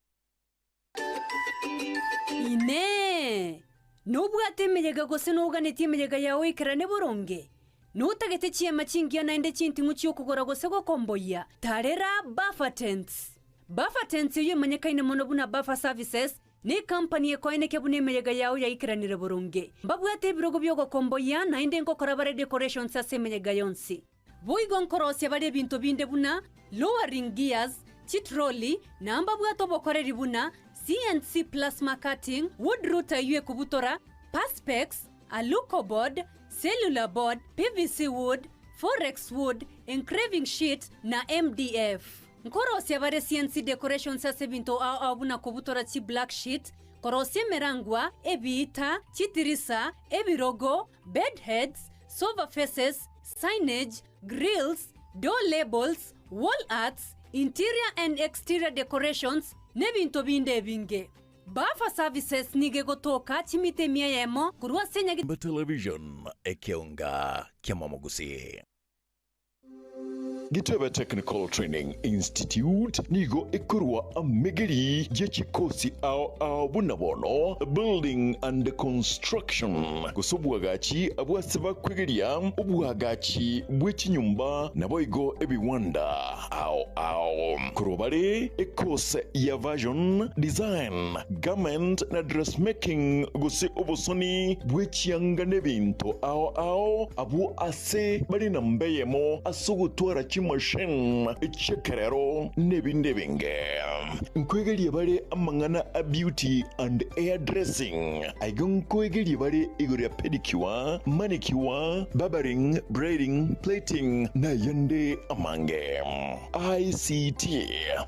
Speaker 4: Inee! Nobwate emeyega gose noganetie emeyega yao eikerane boronge? Notagete chiema chingiya naende chinting'u chi'okogora gose gokomboyia? Tarera Buffer Tents! Buffer Tents eyio emanyekaine mono buna Buffer Services, Necompany ekoenekia buna emeyega yao yaikeranire boronge. Mbabwate ebirogo bi'ogokomboyia, naende nkokora bare decorations ase emeyega yonsi. Boigo nkorosia bare ebinto binde buna lowering gears, chitrolley, na mbabwate obokoreri buna CNC plasma cutting, wood router eyio ekobutora, perspex, alucoboard, cellular board, PVC wood, forex wood, engraving sheet, na MDF. Nkorosia bare CNC decorations ase ebinto ao ao buna kobutora chi black sheet, korosia emerangwa, ebiita, chitirisa, ebirogo, bed heads, sofa faces, signage, grills, door labels, wall arts, interior and exterior decorations, nebinto binde ebinge. Buffer Services nigo egotoka chimita emia eyemo korwa ase enyagitari.
Speaker 11: Emba Television, ekeonga ki'amamogusii.
Speaker 20: Gitebe Technical Training Institute nigo ekorwa amegeri ye chikosi ao ao buna bono Building and Construction gose obwagachi bw'ase bakwegeria obwagachi bwe chinyomba naboigo ebiwanda ao ao. Korwa bare ekose ya Fashion Design, Garment na Dressmaking gose obosoni bwe chianga nebinto ao ao abwo ase bare namba eyemo ase ogotwara chimachine chi'ekerero n'ebinde ebinge. Nkoegeria bare amang'ana a beauty and hair dressing. Aiga nkoegeria bare igoro ya pedicure, manicure, barbering, braiding, plaiting na ayande amange. ICT,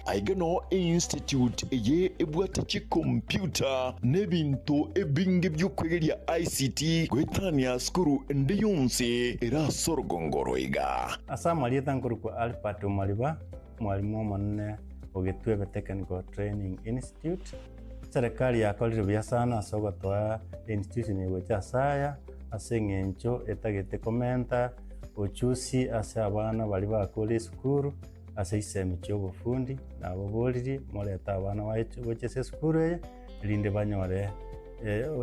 Speaker 20: Aiga noo einstitute eye ebwate chikompyuta na ebinto ebinge bi'okwegeria ICT goetania sukuru ende yonsi ere ase orogongo oro iga.
Speaker 5: Ase amarieta nkorokwa Albert Omariba, omwalimu omonene o Gitwebe Technical Training Institute. Eserekari yakorire buya sana ase ogotoa einstitution eye gocha ase aya, ase eng'encho etagete komenta ochusi ase abana baria bakure esukuru, ase chisemi chi'obofundi, nababoririe morete abana baye gocha ase esukuru eye, erinde banyore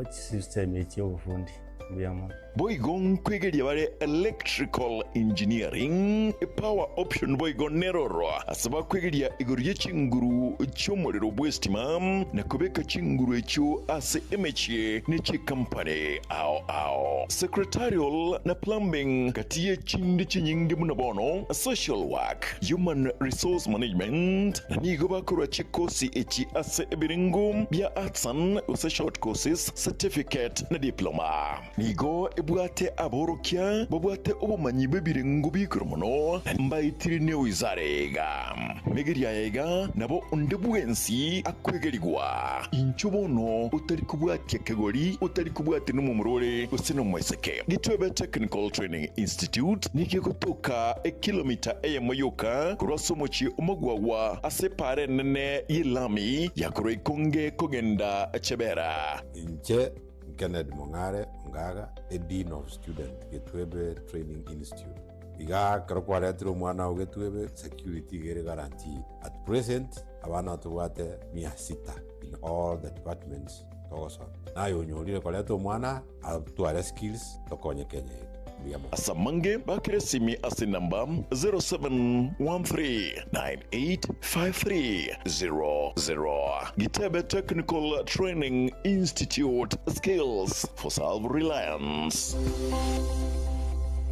Speaker 5: chisemi echi chi'obofundi. Mbuya mono.
Speaker 20: Boigo nkwegeria bare electrical engineering, power option boigo neroro ase bakwegeria igoro ye chinguru chi'omorero bw'estima na kobeka chinguru echio ase emechie ne chikampani ao ao. Secretarial na plumbing gati ye chinde chinyinge buna bono social work, human resource management na nigo bakorwa chikosi echi ase ebirengo bia artisan gose short courses, certificate na diploma. Nigo ebwate aborokia babwate obomanyi bw'ebirengo bi'igoro mono, na mbaetire newizara iga. Megeria aya iga nabo onde bwensi akwegerigwa. Inchuo bono otari kobwatia kegori, otari kobwatia nomomura ore gose nomoiseke. Gitwebe Technical Training Institute nigo egotoka ekilomita eyemo yoka korwa ase omochie o Magwagwa ase epaara enene y'elami ya korwa Ikonge kogenda Chebera.
Speaker 23: Inche Kennedy Mong'are Ongaga, a Dean of Student, Getwebe Training Institute. Iga ekero kwaretire omwana oo Getwebe, security iga ere guaranteed. At present, abana tobwate mia sita in all the departments togosoma. Naye onyorire koreta omwana atware skills tokonye Kenya eye. Mbuya mono.
Speaker 20: Ase amange bakere esimi ase enamba 0713985300. Gitebe Technical Training Institute, skills for self-reliance.